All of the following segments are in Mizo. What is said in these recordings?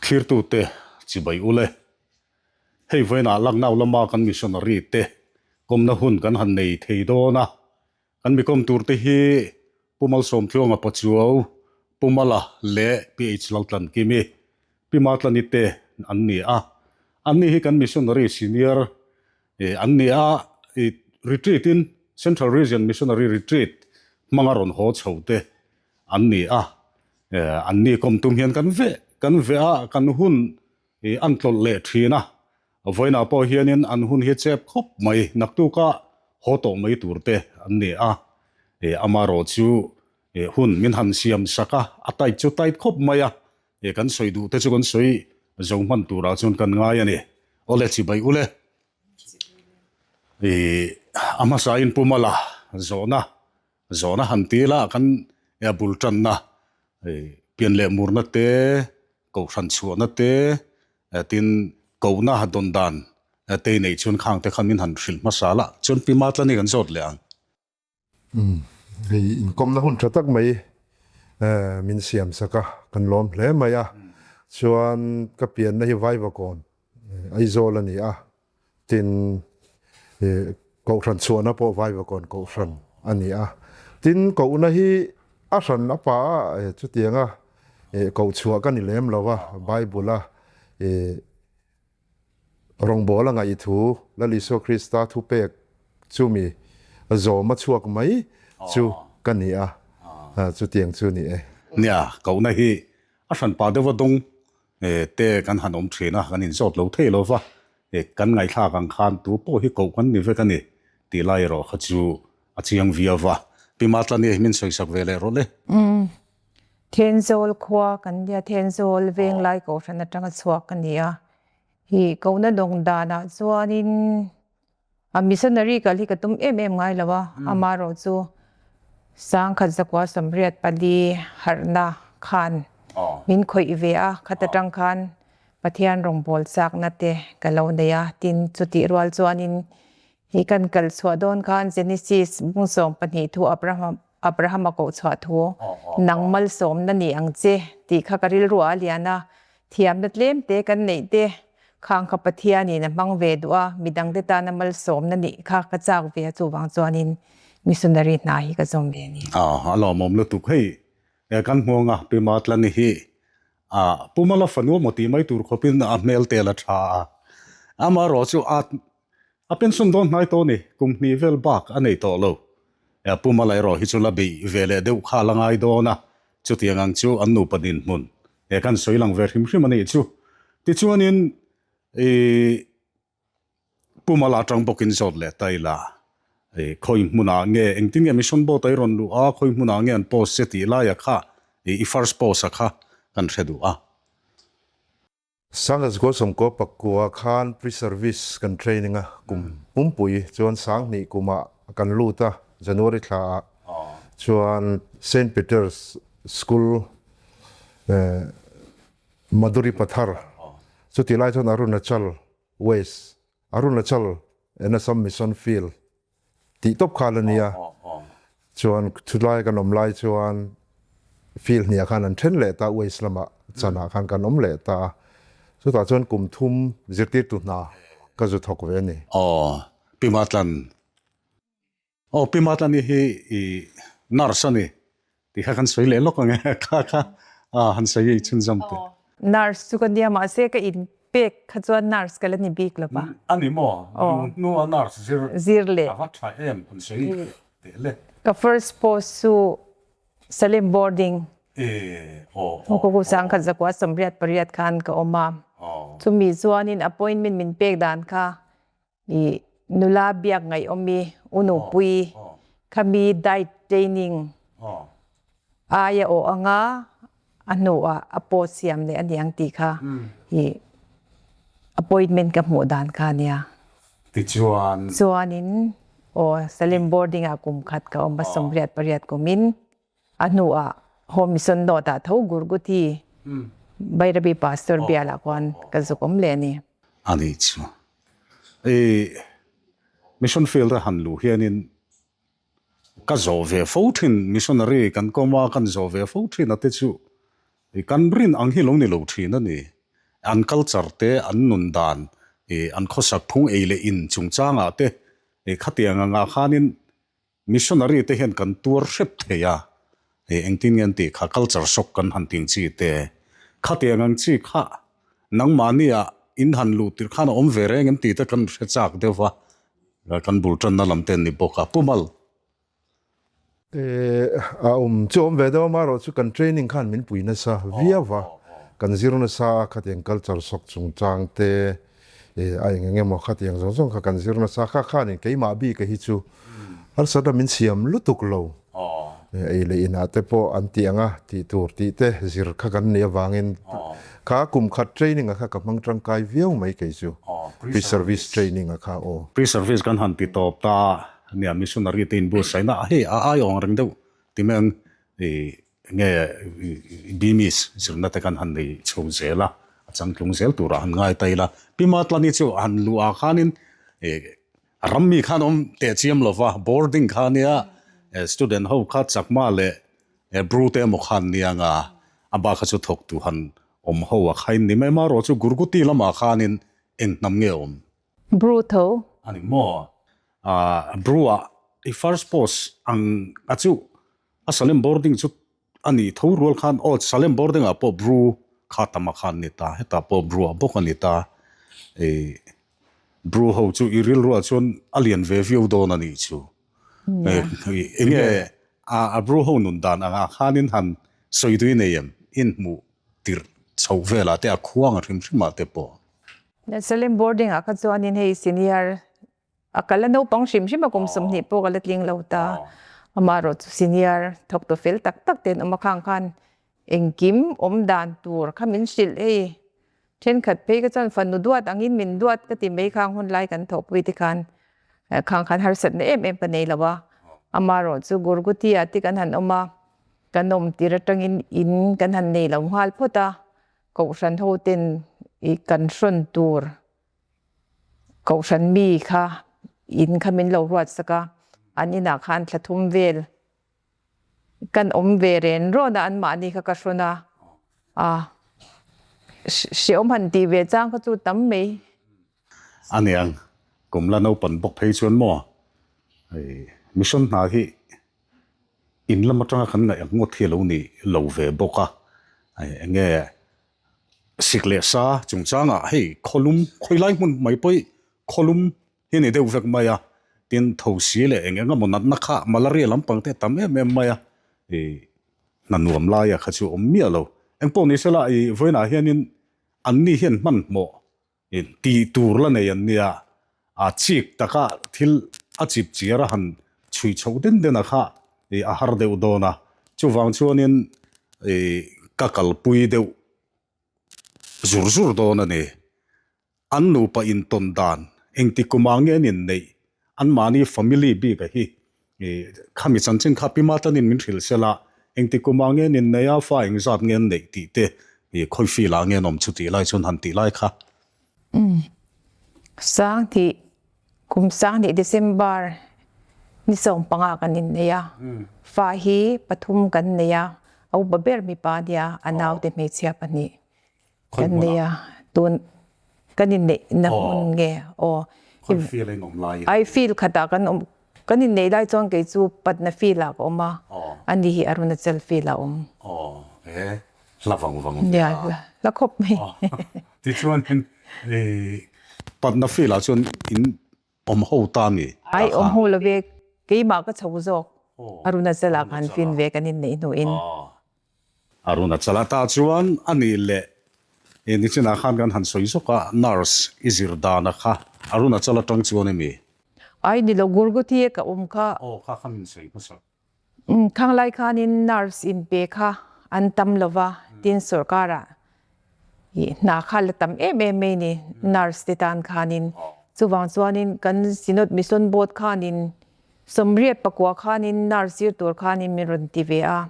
Thirtute chibai ule. Hei vawiinah Lucknow lama kan missionary te kawmna hun kan han nei thei dawn a. Kan mi kawm tur te hi Pu Malsawmtluanga Pachuau, Pu Mala leh PH Laltlankimi, Pi Matlani te an ni a. Anni hi kan missionary senior an ni a, retreat in Central Region Missionary Retreat hmanga rawn haw chho te an ni a. Anni kawm tum hian kan veh kan veh a, kan hun an tlawlh leh thin a. Vawiinah pawh hianin an hun hi chep khawp mai, naktuka haw tawh mai tur te an ni a. Amaherawh chu hun min han siam sak a, a tight chu tight khawp mai a, kan sawi duh te chu kan sawi zo hman turah chuan kan ngai a ni. Awle chibai ule. A hmasain Pu Mala zawhna Zawhna han ti ila kan bul tanna pian leh murna te, kohhran chhuahna te, tin kohna dawn dan te i neih chuan khang te khan min han hrilh hmasa la, chuan Pi Matlani kan zawt leh ang. Umm hei inkawmna hun tha tak mai min siam sak a, kan lawm hle mai a, chuan ka pianna hi Vaivakawn Aizawl a ni a, Tin, Kohhran chhuahna pawh Vaivakawn Kohhran a ni a. Tin, kohna hi a hran a pa a, chutianga koh chhuah ka ni lem lo a, Bible-a rawngbawla ngaih thu, Lal Isua Krista thupek chumi zawma chhuak mai chu ka ni a, chutiang chu ni e. Nia, kohna hi a hran pa deuha dawng te kan han awm thin a, kan inzawt lo thei lo va, kan ngaihthlak ang khan tu pawh hi koh kan ni vek a ni tih lai erawh kha chu a chiang viau va. Pi Matlani min sawisak ve leh rawh le. Umm. Thenzawl khua kan nia, Thenzawl Venglai Kohhran atanga chhuak ka ni a. Hi kohna dawng danah chuanin A missionary kal hi ka tum em em ngai lo a, amaherawh chu sangkhat zakua 84 harhna khan min khawih ve a, khat atang khan Pathian rawngbâwl châkna te ka lo nei a, tin chutih rual chuanin hi kan kal chhuah dawn khan Genesis bung 12 thu Abraham Abrahama koh chhuah thu nang malsawmna ni ang che tih kha ka rilru ah a lian a, thiamna tlem te kan neih te khang kha Pathianin a hmang ve duh a, midangte tana malsawmna nih kha ka chak ve a chuvang chuanin missionary hna hi ka zawm ve a ni. A lawmawm lutuk hei kan hmuang a Pi Matlani hi a Pu Mala fanu emaw tih mai tur khawpin a hmel tel a tha a, amaherawh chu a A pension dawn hnai tawh a ni, kum hnih vel bak a nei tawh lo. Pu Mala erawh hi chu la beih ve leh deuh kha a la ngai dawn a, chutiang ang chu an nupa dinhmun he kan sawi lang ve hrim hrim a nih chu. Tichuanin i Pu Mala atang bawkin zawt leh ta ila, i khawi hmunah nge engtin nge mission boat a i rawn luh a, khawi hmunah nge an post che tih laia kha i first post a kha kan hre duh a. Sangha Zgol Sawmkaw Pakua khan pre-service kan training a, kum pumpui chuan 2000 kumah kan lut a, January thla ah chuan Saint Peter's School Madhuri Pathar chutih lai chuan Arunachal West, Arunachal and Assam Mission Field Tih tawp kha la nia. Chuan chulai kan awm lai chuan field hniah khan an then leh ta, Waste lamah chanah khan kan awm leh ta a. Chutah chuan kum thum zirtirtu hna ka zu thawk ve a ni. Aw, Pi Matlan. Aw, Pi Matlani hi i nurse a ni. Ti kha kan sawi leh lawk ang e, kha kha han sawi i chhunzawm teh. Nurse chu ka nia mahse ka in pek kha chuan nurse ka la ni bik lo va. A ni maw? Lung hnua nurse zir zir leh a va tha em han sawi teh le. Ka first post chu Salem boarding. E aw aw. Ku 1988 khan ka awm a. Chumi chuanin appointment min pek dan kha I nula biak ngaihawm i u nupui khami diet training aia awh anga a hnuah a post siam leh a niang tih kha i appointment ka hmuh dan kha a nia. Tichuan. Chuanin aw Salim boarding ah kum khat ka awm a 88 kumin. A hnuah Home Mission Note ah tho Gurguti Bairabi Pastor bialah khuan ka zuk awm leh a ni. A ni chu. I Mission Field a han luh hianin ka zawh ve fo thin, missionary kan kawm a kan zawh ve fo thin a te chu i kan rin ang hi lo ni lo thin a ni. An culture te, an nun dan, an khawsak phung ei leh in chungchangah te khatiang angah khanin Missionary te hian kan tuar hrep thei a, engtin nge an tih kha culture shock kan han tih ang chi te, khatiang ang chi kha nangmahni ah in han luh tirh khan a awm ve reng em tih te kan hre chak deuh va, kan bul tanna lam te an ni bawk a. Pu Mal. A awm chu awm ve deuh a, amaherawh chu kan training khan min pui nasa viau va, kan zir nasa a khatiang culture shock chungchang te, E, a eng eng emaw khatiang zawng zawng kha kan zir nasa kha khanin keimah bik a hi chu harsatna min siam lutuk lo. E, ei leh inah te pawh an tih ang a, tih tur tih te zir kha kan nih avangin kha kum khat training a kha ka hmang tangkai viau mai kei chu. Pre-service training a kha aw. Pre-service kan han ti tawp ta nia missionary te inbuatsaihna hei a ai awng reng deuh ti mai ang e Nge Bimis zirna te kan han nei chho zel a, a changtlung zel turah han ngai ta ila. Pi Matlani chu han luh ah khanin rammi khan awm teh chiam lo va, boarding kha nia student ho kha Chakma leh Bru te emaw khan nia nga a bak kha chu thawk tu han awm ho a khain ni mai. Amaherawh chu Gurguti lamah khanin eng hnam nge awm? Bru tho. A ni maw? Bru ah i first post ang a chu A Salem boarding chu a nih tho rual khan aw Salem boarding ah pawh Bru kha tam a khan a ni ta, hetah pawh Bru ah bawk a ni ta. Ih Bru ho chu i rilruah chuan a lian ve viau dawn a nih chu. Enge a Bru ho nun dan angah khanin han sawi tui nei em? In hmuh tirh chhoh velah te a khuang a hrim hrimah te pawh. Salem boarding ah kha chuanin hei senior A kal a naupang hrim hrim a kum 20 pawh ka la tling lo ta. Amaherawh chu senior thawktu fel tak tak te an awm a khang khan engkim awm dan tur kha min hrilh hei. Thenkhat phei kha chuan fanu duat angin min duat ka ti mai khang hun lai kan thawhpui te khan khang khan harsatna em em ka nei lo a. Amaherawh chu Gurguti ah te kan han awm a, kan awm tir atangin in kan han nei lo nghal phawt a, Kohhran ho ten i kan hrawn tur Kohhran mi kha in kha min lo ruat sak a, an inah khan thla thum vel kan awm ve ren rawn a, anmahni kha ka hrawn a, a hreawm han tih ve chang kha chu tam mai. A niang, kum la naupan bawk phei chuan maw hei mission hna hi in lam atanga kan ngaih ang ngawt hi a lo ni lo ve bawk a, hei enge Sik leh sa chungchangah hei khawlum khawilai hmun mai pawh khawlum hi a ni deuh vek mai a, tin thosi leh eng eng emaw natna kha malaria lampang te a tam em em mai a, ih hna nuam laia kha chu a awm miah lo. Engpawh ni sela ih vawiinah hianin anni hian hmanhmawh Tih tur la nei an nia, a chik taka thil a chip chiar a han chhui chhoh den den a kha a har deuh dawn a, chuvang chuanin ka kalpui deuh zur zur dawn a ni. An nupa intawn dan engti kumah nge an inneih Anmahni family bik a hi khami chanchin kha Pi Matanin min hrilh sel a, engti kumah nge an inneih a, fa engzat nge an neih tih te khawi feel ah nge an awm chu tih lai chuan han tih lai kha. Umm sang tih kum sang nih December ni 15 kan inneih a, fa hi pathum kan nei a, a upa ber mipa nia a naute hmeichhia pahnih. Kan nei a, tun kan inneih na hmun nge aw. Khawi field a in awm lai? Ai field khatah kan awm, kan inneih lai chuan kei chu Patna field ah ka awm a, ani hi Arunachal field ah a awm. Aw, e hla vang vang ve a. Nia, hla khawp mai. Tichuanin Patna field ah chuan in Awm ho ta mi? Ai awm ho lo ve, keimah ka chho zawk. Arunachal ah khan fin ve kan inneih hnuin. Arunachal ah ta chuan a nih leh nichinah khan kan han sawi zawk a, nurse i zir dana kha Arunachal atang chuan emi? Ai ni lo, Gurguti a ka awm kha. Aw kha kha min sawi hmasa. Khanglai khanin nurse inpe kha an tam lo va, tin sorkarah ih hna kha la tam em em mai ni nurse te tan khanin. Chuvang chuanin kan Synod Mission Board khanin 84 khanin nurse zir tur khanin min rawn ti ve a.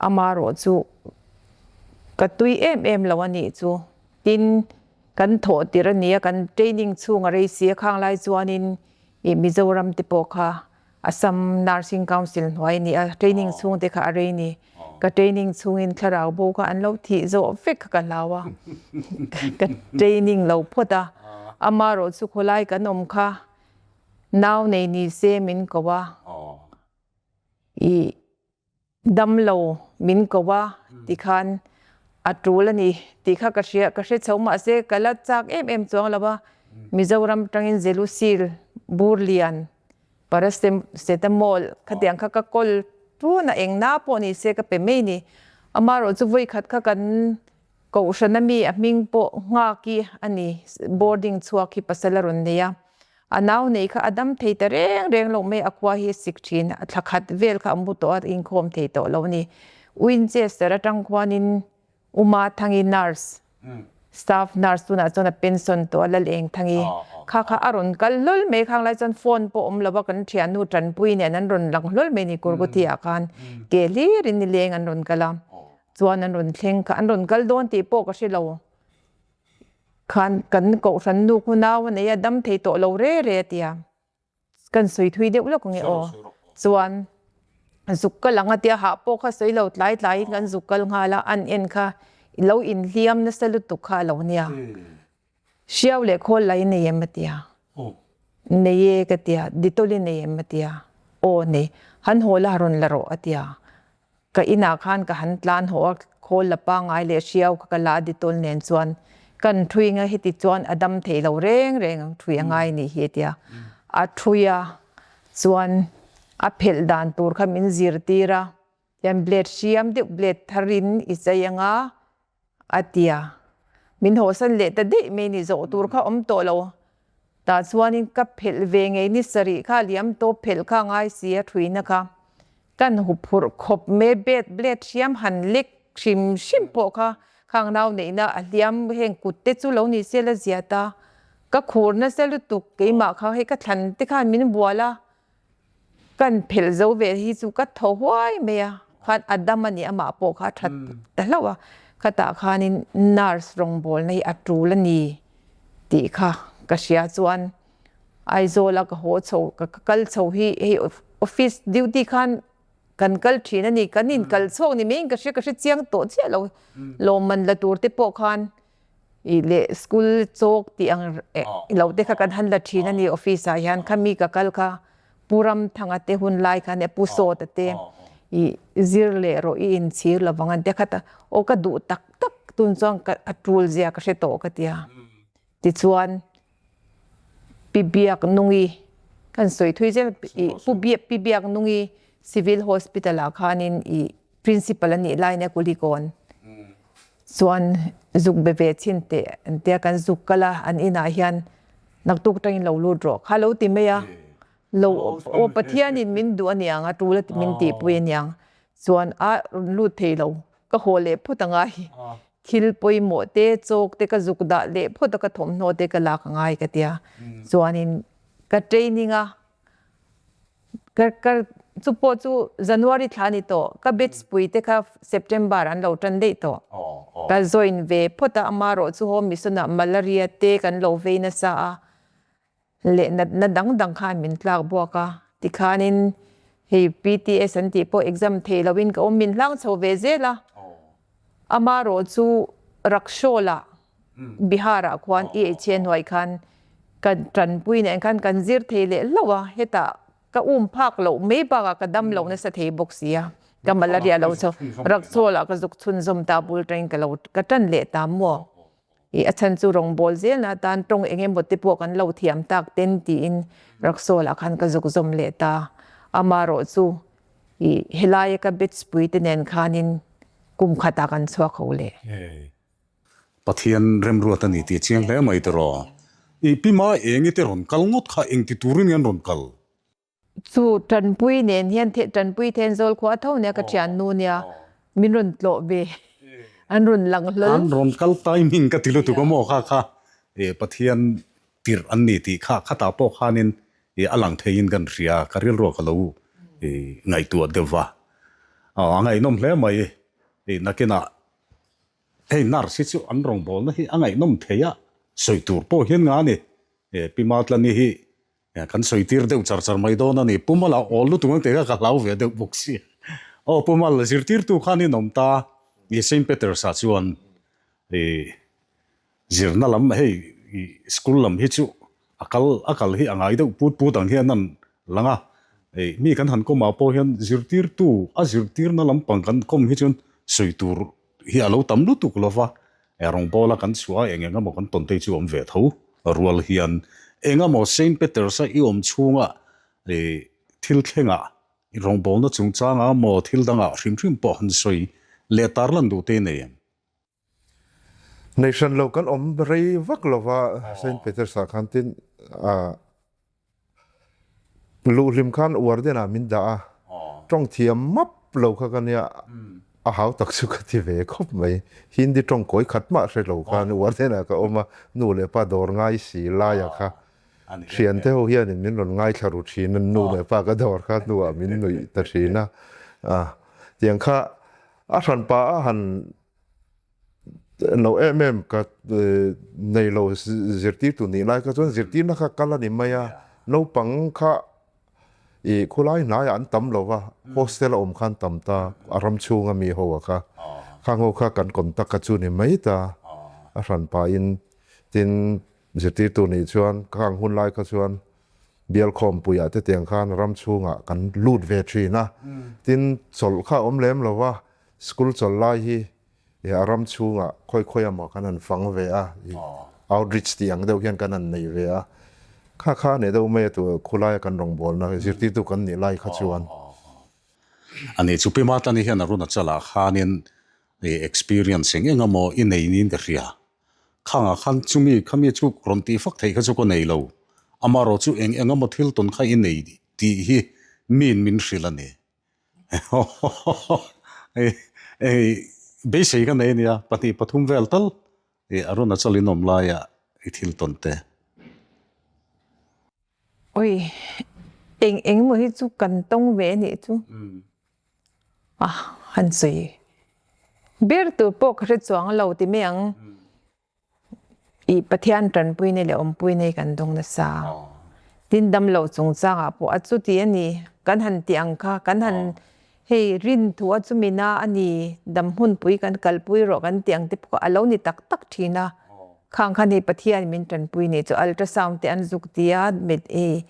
Amaherawh chu ka tui em em lo a nih chu. Tin, kan thawh tirh a ni a, kan training chhung a rei si a, khang lai chuanin ih Mizoram te pawh kha Assam Nursing Council hnuai a ni a, training chhung te kha a rei ni. Ka training chhungin thlarau bo kha an lo thih zawh vek kha ka hlau a, ka training lo phawt a. Amaherawh chu khawlai kan awm kha nau nei ni se min ko a, ih Damlo min ko a tikhan a tul a ni tih kha ka hria, ka hre chho mahse ka la chak em em chuang lo a, Mizoram tangin Zelusil, Burlian, Paracetamol khatiang kha ka kawl tun a eng na pawh ni se ka pe mai ni. Amaherawh chu vawikhat kha kan Kohhran ami a hming pawh nghak i a ni, boarding chhuak hi pasal a rawn nei a. A nau nei kha a dam thei ta reng reng lo mai, a khua hi a sik thin, a thla khat vel kha a mu tawh a, inkhawm thei tawh lo a ni. Winchester atang khuanin Uma Thangi nurse, staff nurse tunah chuan a pension tawh a, Laleng Thangi kha kha a rawn kal hlawl mai, khang lai chuan phone pawh awm lo a, kan thiannu Tanpui nen an rawn lang hlawl mai a ni, Kurguthi ah khan ke hlirin nileng an rawn kal a, chuan an rawn thleng kha, an rawn kal dawn tih pawh ka hre lo. Khan kan kohhran nu khu nau a nei a, dam thei tawh lo re re a ti a, kan sawi thui deuh lawk ang e aw. Chuan zuk kal ang a tia hah pawh kha sawi lo tlai tlaiin kan zuk kal nghal a, an en kha lo inhliam nasa lutuk kha a lo nia. Hriau leh khawl lai nei em a ti a, nei e ka ti a, Dettol i nei em a ti a, aw nei, han haw la rawn la rawh a ti a, Ka inah khan ka han tlan haw a, khawl la pangngai leh hriau kha ka la a Dettol nen chuan kan thui nga heti chuan a dam thei lo reng reng ang thui a ngai nih hi a ti a. A thui a chuan a phelh dan tur kha min zirtir a, hian blade hriam deuh blade tharin i chei anga A ti a, min hawhsan leh ta daih mai ni zawh tur kha awm tawh lo. Tah chuanin ka phelh ve ngei ni sarih kha liam tawp phelh kha ngai si a thuina kha kan huphurh khawp mai bet blade hriam han lek hrim hrim pawh kha khang nau neihna a hliam heng kut te chu lo ni se la zia ta ka khur nasa lutuk keimah kha hei ka thlan te khan min bual a Kan phelh zo ve hi chu ka thaw huai mai a, khan a dam a nih amah pawh kha a that ta hlauh a, khatah khanin nurse rawngbawlna hi a tul a ni tih kha ka hria chuan Aizawl a ka haw chho ka kal chho hi hei office duty khan kan kal thin a ni, kan inkal chhuak ni maiin ka hria ka hre chiang tawh chiah lo, lawmman la tur te pawh khan I leh school chawk tih ang lo te kha kan han la thin a ni office ah hian khami ka kal kha Pu Ramthanga te hun lai kha nia Pu Sawta te i zir leh rawh i inchhir lovang an tia khat a aw ka duh tak tak tun chuan ka a tul zia ka hre tawh ka tia tichuan Pi Biak Nungi kan sawi thui zel i Pu Pi Biak Nungi Civil Hospital ah khanin i Principal a nih lai nia Kulikawn chuan zuk be ve chhin teh an tia kan zuk kal a an inah hian naktuk tangin lo lut rawh kha lo ti mai a lo aw Pathianin min duh aniang a tul a min tihpui aniang chuan a rawn lut thei lo ka haw leh phawt angai thil pawimawh te chawk te ka zuk dah leh phawt a ka thawmhnaw te ka lak angai ka tia chuanin ka training a Ka ka chu pawh chu January thla a ni tawh, ka batch pui te kha September an lo tan daih tawh. Ka join ve phawt a, amaherawh chu home mission ah malaria te kan lo vei nasa a, leh natna dang dang khan min tlak buak a, tikhanin hei PTS an tih pawh exam theih loin ka awm min hlang chho ve zel a, amaherawh chu Rakshawl ah Bihar ah khuan i eichhe hnuai khan ka tanpui nen khan kan zir thei leh hlauh a, hetah ka um phak loh mai bakah ka dam lo nasa thei bawk si a, ka malaria lo chho Rakchawl ah ka zuk chhunzawm ta bul tangin ka lo ka tan leh ta maw i a chhan chu rawngbawl zelna atan tawng eng emaw te pawh kan lo thiam tak ten tiin Rakchawl ah khan ka zuk zawm leh ta, amaherawh chu i helaia ka batch pui te nen khanin kum khatah kan chhuak ho leh. Pathian remruat a ni tih a chiang hle mai tiraw. I pi ma eng i te rawn kal ngawt kha engti turin nge an rawn kal? Chu Tanpui nen hian Tanpui Thenzawl khua tho nia ka thiannu nia min rawn tlawh ve an rawn lang hlawl. An rawn kal timing ka ti lutuk a maw kha kha Pathian tirh an ni tih kha khatah pawh khanin a lang theiin kan hria ka rilruah ka lo ngaihtuah deuh va. A ngaihnawm hle mai nakinah Hei nurse hi chu an rawngbawlna hi a ngaihnawm thei a, sawi tur pawh hian nga a ni. Pi Matlani hi kan sawi tir deuh char char mai dawn a ni. Pu Mala awl lutuk ang tih kha ka hlau ve deuh bawk si. Aw Pu Mal, zirtirtu khan in awm ta i Saint Peters-ah chuan i zirna lam hei i school lam hi chu a kal a kal hi a ngai deuh put put ang hian an lang a, i mi kan han kawmah pawh hian zirtirtu a zirtirna lampang kan kawm hi chuan sawi tur hi a lo tam lutuk lo va, rawngbawla kan chhuah a eng eng emaw kan tawn te chu awm ve tho rual hian eng emaw Saint Peters-a i awm chhunga i thil thlengah i rawngbawlna chungchanga maw thil dangah hrim hrim pawh han sawi leh tarlan duh te nei em? Nei hran lo kan awm rei vak lo va Saint Peters-ah khan tin a Luhlim khan warden ah min dah a, tawng thiam map lo kha ka nia, a hau tak chu ka ti ve khawp mai. Hindi tawng kawi khat mah hre lo khan warden ah ka awm a, nu leh pa dawr ngai si laia kha thiante ho hianin min rawn ngaithla ru thin a, nu leh pa ka dawr kha hnuah min nuih ta thin a, tiang kha a hranpa a han Lo em em ka nei lo zirtirtu nih lai kha chuan zirtirna kha kal a ni mai a, naupang kha ih khulai hnaiah an tam lo va, hostel a awm khan tam ta, a ram chhunga mi ho a kha, khang ho kha kan contact kha chu ni mai ta, a hran pahin tin zirtirtu nih chuan khang hun lai kha chuan bialkhawmpuiah te tiang khan ram chhungah kan lut ve thin a, tin chawlh kha a awm lem lo va, School chawlh lai hi a ram chhungah khawi khawi emaw kan han fang ve a, outreach tih ang deuh hian kan han nei ve a, kha kha a nih deuh mai a tu khulaia kan rawngbawlna zirtirtu kan nih lai kha chuan. A nih chu Pi Matani hian Arunachalah khanin experience eng eng emaw i nei niin ka hria. Khangah khan chumi khami chu rawn tih fak theih kha chu ka nei lo. Amaherawh chu eng eng emaw thil tawn kha i nei tih hi miin min hrilh a ni. Beisei ka nei ania, 2 3 vel tal i Arunachal in awm laia i thil tawn te. Oi, eng eng maw hi chu kan tawng ve anih chu. A han sawi ber tur pawh ka hre chuang lo ti mai ang. I Pathian tanpuina leh awmpuina hi kan dawng nasa. Tin damlo chungchangah pawh a chuti a ni, kan han tih ang kha, kan han hei rin thu a chumina a ni, dam hmunpui kan kalpui rawh kan tih ang te pawh kha a lo ni tak tak thin a. Khang khan hei Pathian min tanpui nih chu ultrasound te an zuk ti a, med hei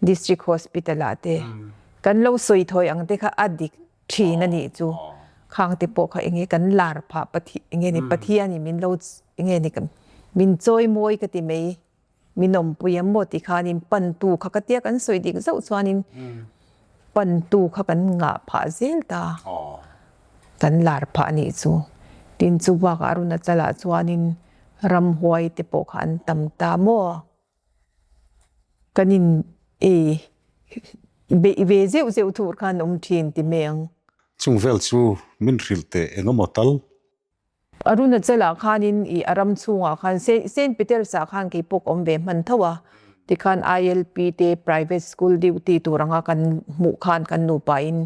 district hospital ah te kan lo sawi thawi ang te kha a dik thin a nih chu khang te pawh kha enge kan lar phah Pathian enge ni Pathian in min lo enge ni min chawi mawi ka ti mai min awmpui ang maw ti khanin pantu kha ka tia kan sawi dik zauh chuanin pantu kha kan ngah phah zel ta kan lar phah a nih chu tin chu bakah Arunachalah chuanin ramhuai te pawh kha an tam ta maw. Kan in ei beih ve zeuh zeuh tur khan awm thin ti mai ang. Chung vel chu min hrilh teh eng emaw tal. Arunachalah khanin i a ram chhungah khan Saint Peters-ah khan kei pawh ka awm ve hman tho a, tikhan ILP te private school duty tur anga kan hmuh khan kan nupain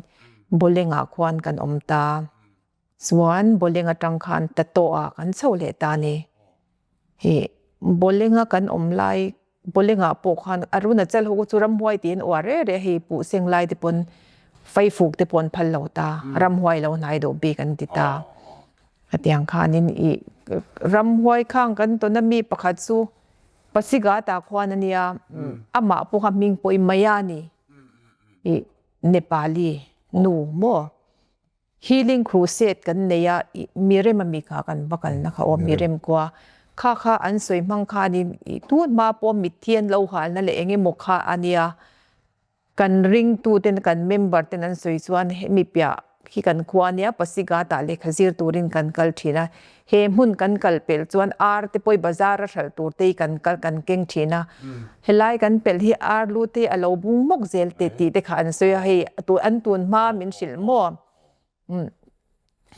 Bolengah khuan kan awm ta. Chuan Boleng atang khan Tatoa kan chho leh ta a ni. Hih Bolenga kan awm lai Bolengah pawh khan Arunachal ho chu ramhuai tiin uar reh reh hei puh seng lai te pawn faifuk te pawh an phal lo ta ramhuai lo hnai deuh bik an ti ta. Hetiang khanin ih ramhuai khang kan tawn a mi pakhat chu Pasighat ah khuan a nia amah pawh kha hming pawh i Maya a ni ih Nepali nu maw. Healing Crusade kan nei a, Mirem a mi kha kan va kalna kha aw, Mirem kua kha kha an sawi hmang khanin tun hma pawh mitthi an lo halna leh eng emaw kha a nia. Kan ringtu ten kan member ten an sawi chuan hemi piah hi kan khua ania Pasighat ah lehkha zir turin kan kal thin a, he hmun kan kal pelh chuan ar te pawh i bazar a hralh tur te hi kan kal kan keng thin a, helai kan pelh hi ar lu te a lo bung mawk zel teh tih te kha an sawi a, hei an tun hma min hrilh maw?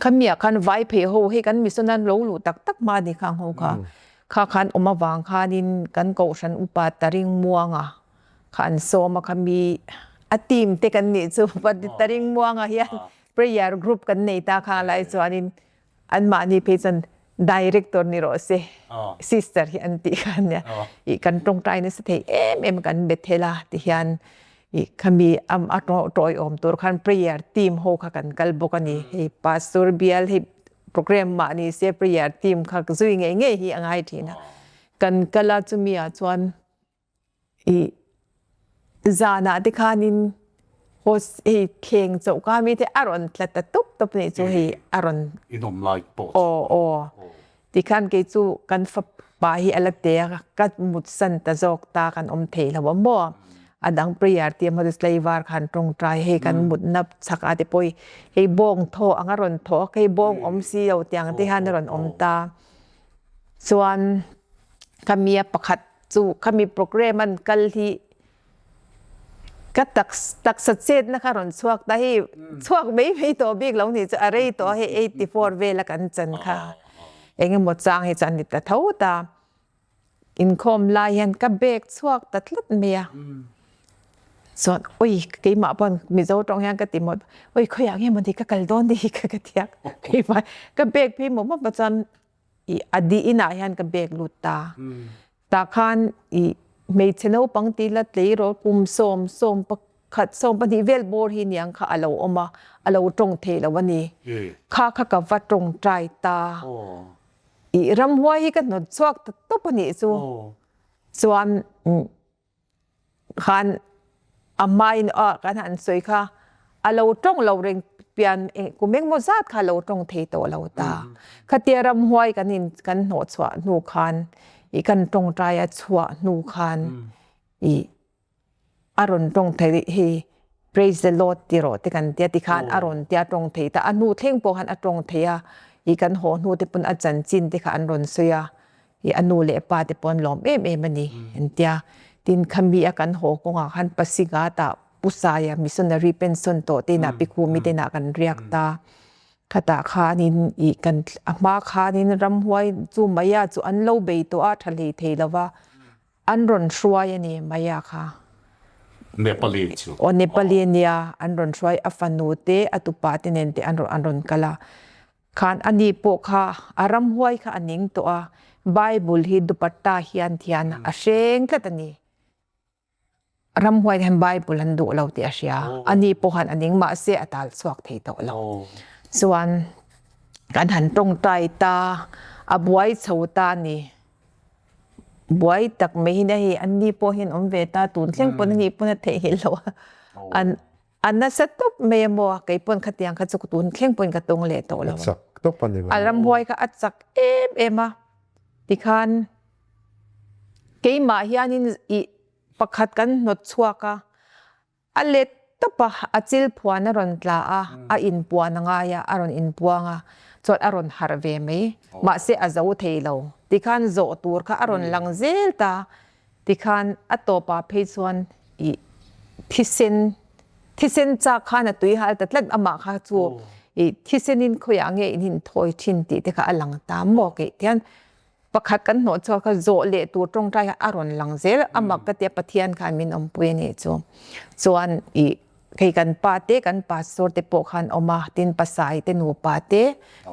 Khamiah khan vai phei ho hei kan mission an lo luh tak tak hma a ni khang ho kha, kha khan awm avang khanin kan kohhran upa Taring Muanga kha an sawm a, khami a team te kan nih chu Taring Muanga hian prayer group kan nei ta kha lai chuanin Anmahni phei chuan director ni rawh se, sister hi an tih kha ania. I kan tawngtai nasa thei em em kan Bethel a ti hian. I khami am a tawiawm tur khan prayer team ho kha kan kal bawk a ni. Hei pastor bial hei program mah ni se prayer team kha zui ngei ngei hi a ngai thin a. Kan kal a chumi ah chuan i zanah te khanin host hei thleng choh ka mi te a rawn tla ta tawp tawp nih chu hei a rawn inawm lai pawh aw aw tikhan kei chu kan fapa hi a la te a ka mutsan ta zawk ta kan awm thei lo a maw a dang prayer te emaw tlaivar khan tawngtai hei kan mutna chhak ah te pawh hi hei bawng thaw ang a rawn thaw a hei bawng awm si lo tiang te hian a rawn awm ta chuan khami a pakhat chu khami program an kal hi ka taksa chetna kha rawn chhuak ta hei chhuak mai mai tawh bik lo nih chu a rei tawh a hei 84 vela kan chan kha engemaw chang hi chu an ni ta tho ta inkhawm lai hian ka bag chhuak ta tlat mai a chuan ui keimah pawn Mizo tawng hian ka ti mawlh ui khawiah nge mawni ka kal dawn ni hi ka ti a keimah ka bag phei mawp mawp a chuan i a dih inah hian ka bag lut ta. Tah khan i hmeichhe naupang ti la tleirawl kum sawm, 11, 12 vel bawr hi niang kha a lo awm a, a lo tawng thei lo a ni. Kha kha ka va tawngtai ta. I ramhuai hi ka hnawt chhuak ta tawp a nih chu. Chuan Khan a hmain a kan han sawi kha a lo tawng lo reng pian kum engmaw zat kha a lo tawng thei tawh lo ta. Khatia ramhuai kan in kan hnawh chhuah hnu khan i kan tawngtai a chhuah hnu khan i a rawn tawng thei hi Praise the Lord ti rawh te kan tia tikhan a rawn tia tawng thei ta. A hnu thleng pawh khan a tawng thei a, i kan haw hnu te pawn a chanchin te kha an rawn sawi a, i a nu leh a pa te pawh an lawm em em a ni an tia. Tin khami a kan haw kawngah khan Pasighat ah Pu Saia missionary pension tawh te inah Pi Khumi te inah kan riak ta. Khatah khanin i kan a hma khanin ramhuai chu Maya chu an lo bei tawh a tha hlei thei lova. An rawn hruai a ni Maya kha. Nepali chu. Aw Nepali a nia, an rawn hruai a fanu te a tupa te nen te an rawn an rawn kal a. Khan a ni pawh kha a ramhuai kha a ning tawh a, Bible hi dupatta hian thian a hreng tlat a ni. Ramhuai te hian Bible an duh lo tih a hria, a ni pawh khan a ning mahse a tal chhuak thei tawh lo. Chuan kan han tawngtai ta, a buai chho ta a ni. Buai tak mai hi hei an ni pawh hian awm ve ta tun thleng pawn ani pawn a theihnghilh loh a an a nasa tawp mai a maw kei pawn khatiang kha chu tun thleng pawhin ka tawng leh tawh lo a chak tawp a ni a ramhuai kha a chak em em a tikhan keimah hianin ih pakhat kan hnawt chhuak a. A let tawp a, a chil phuan a rawn tla a, a inpuan a ngai a, a rawn inpuang a, chuan a rawn harh ve mai. Mahse a zo thei lo. Tikhan zawh tur kha a rawn lang zel ta. Tikhan a tawpah phei chuan ih thisen, thisen chak khan a tui hal ta tlat amah kha chu ih thisenin khawiah nge in inthawi thin tih te kha a lang ta maw keih tian Pakhat kan hnawh chhuak kha zawh leh tur tawngtai kha a rawn lang zel a mak ka tia Pathian khan min awmpui a nih chu. Chuan ih kei kan pa te kan pastor te pawh khan awm a tin pasai te nupa te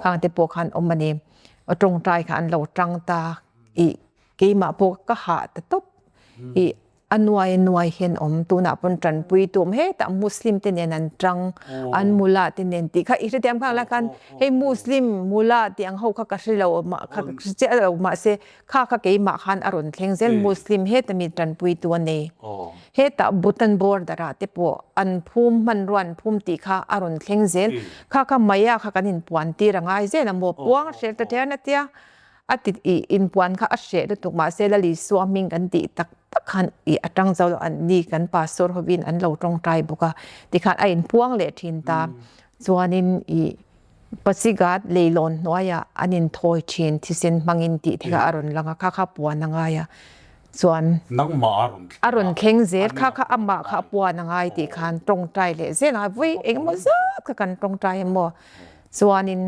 khang te pawh khan awm a ni. Tawngtai kha an lo tang ta ih keimah pawh ka hah ta tawp ih A nuai a nuai hian awm tunah pawn tanpui tu awm hetah Muslim te nen an tang an mula te nen tih kha i hrethiam khang lai khan hei Muslim mula tih ang ho kha ka hre lo mah kha ka hre chiah lo mahse kha kha keimah khan a rawn thleng zel Muslim heta mi tanpui tu a nei hetah Bhutan border ah te pawh an phum hmanrua an phum tih kha a rawn thleng zel kha kha Maya kha kan inpuan tir a ngai zel a maw puang hrel ta thian a tia. A ti i inpuan kha a hreh lutuk mahse Lal Isua hming kan tih tak tak khan i a tang zo lo an ni kan pastor hovin an lo tawngtai bawk a tikhan a inpuang leh thin ta chuanin i Pasigat leilawn hnuaiah an inthawi thin thisen hmangin tih te kha a rawn lang a kha kha puan a ngai a chuan Nangmah a rawn a rawn thleng zel kha kha amah kha a puan a ngai tih khan tawngtai leh zel a ngai vawi engemaw zat kha kan tawngtai emaw chuanin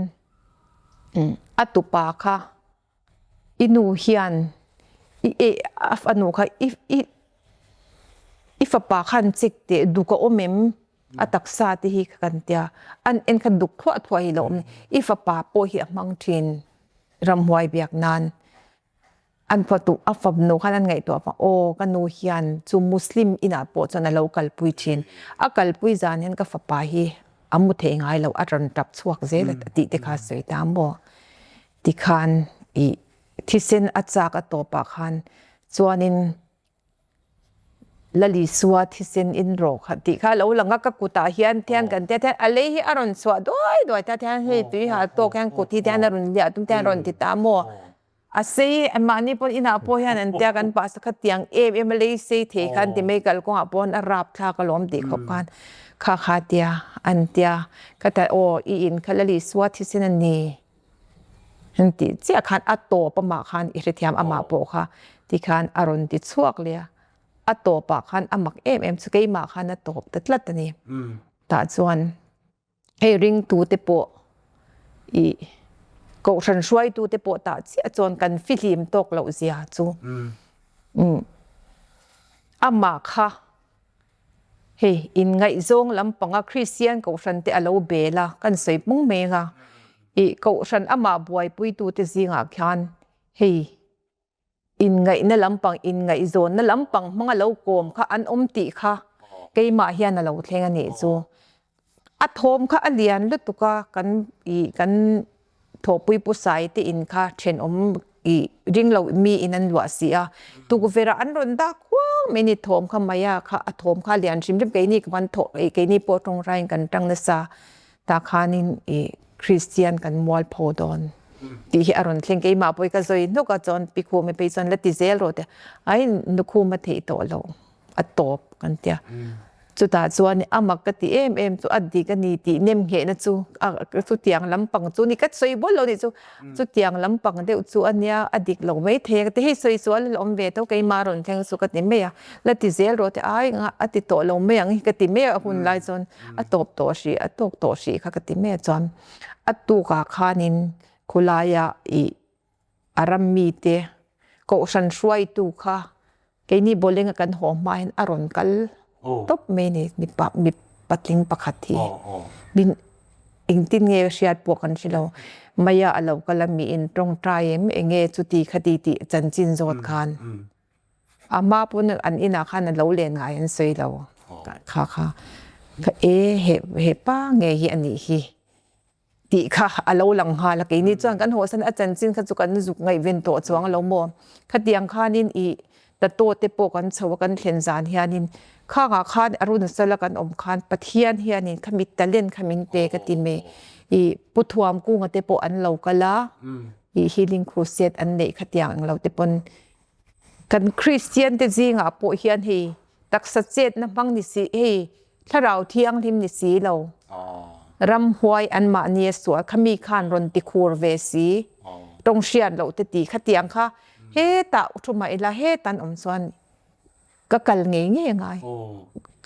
A tupa kha i nu hian i eh a fanu kha i i i fapa khan check teh duk a awm em a taksa te hi kan tia an en kha duk thuah thuah hi lo awm i fapa pawh hi a hmang thin ramhuai biak nan. An fatu a fapnu khan an ngaihtuah vang aw ka nu hian chu Muslim inah pawh chuan a lo kalpui thin. A kalpui zan hian ka fapa hi a mu thei ngai lo a rawn tap chhuak zel a tih te kha a sawi ta maw? Tikhan ih thisen a chak a tawpah khan chuanin Lalisua thisen in rawh kha tih kha a lo lang a, ka kutah hian thian kan tia thian a lei hi a rawn chhuah duai duai ta thian hei tui hal tawk hian kut hi tian a rawn liah tum te a rawn ti ta maw? A sei mahni pawn inah pawh hian an tia kan pah sa kha tiang em em a lei sei thei kha an ti mai kalkawngah pawn a rap thlak alawm tih khawp khan kha kha tia an tia ka ta aw i in kha Lalisua thisen a ni. An tih chiah khan a tawp amah khan i hrethiam amah pawh kha tikhan a rawn ti chhuak leh a, a tawpah khan a mak em em chu keimah khan a tawp ta tlat a ni. Tah chuan hei ringtute pawh ih kohhran hruaitute pawh tah chiah chuan kan fihlim tawk loh zia chu amah kha Hei, inngaihzawng lampanga Kristian Kohhran te a lo bel a, kan sawi pung mai anga, ih Kohhran amah buaipuitute zingah khian hei inngaihna lampang, inngaihzawnna lampang hmanga lo kawm kha an awm tih kha keimah hian a lo thleng a nih chu. A thawm kha a lian lutuk a, kan ih kan thawhpui pu sai te in kha thenawm ih ring lo mi in an luah si a, tukverh ah an rawn dak huang mai ni thawm kha mai a kha a thawm kha a lian hrim hrim keini ka van thawh ih keini pawh tawngrai in kan tang nasa tah khanin ih Kristian kan mualpho dawn tih hi a rawn thleng keimah pawh hi ka zawi hnuk a chuan pi khum phei chuan la ti zel rawh tih ai nukhum a theih tawh loh. a tawp kan tia. Chutah chuan a mak ka ti em em chu a dik a ni tih nem nghehna chu chutiang lampang chu ni ka sawi bawl lo nih chu chutiang lampang deuh chu a nia a dik lo mai thei a ka ti hei sawi sual a la awm ve tho keimah rawn thleng chu ka ti mai a la ti zel rawh te ai engah a ti tawh lo mai ang hi ka ti mai a hun lai chuan a tawp tawh hrih a tawk tawh hrih kha ka ti mai a chuan a tukah khanin khawlaia ih A ram mite kohhran hruaitu kha keini bowling a kan haw hma hian a rawn kal tawp mai a ni mipa mi patling pakhat hi min engtin nge hriat pawh kan hre lo mai a a lo kal a miin tawngtai em enge chuti khati tih chanchin zawt khan a hma pawn an inah khan a lo len ngai an sawi lo kha kha e hepa ngei hi a nih hi. Tih kha a lo lang nghal a, keini chuan kan hawhsan a chanchin kha chu kan zuk ngaihven tawh chuang lo maw? Khatiang khanin ih tattoo te pawh kan chho a kan thlen zan hianin khangah khan Arunachal a kan awm khan Pathian hianin khami talent kha min pe ka ti mai. Ih Pu Thuamkunga te pawh an lo kal a, ih Healing Crusade an neih khatiang ang lo te pawn kan Kristian te zingah pawh hian hei taksa chetna hmang ni si hei Thlarau thianghlim ni si lo. Ramhuai anmahni a sual kha mi khan rawn ti khur ve si. Tawng hriat loh te ti khatiang kha hetah thu mah ila hetan awm chuan ka kal ngei ngei a ngai.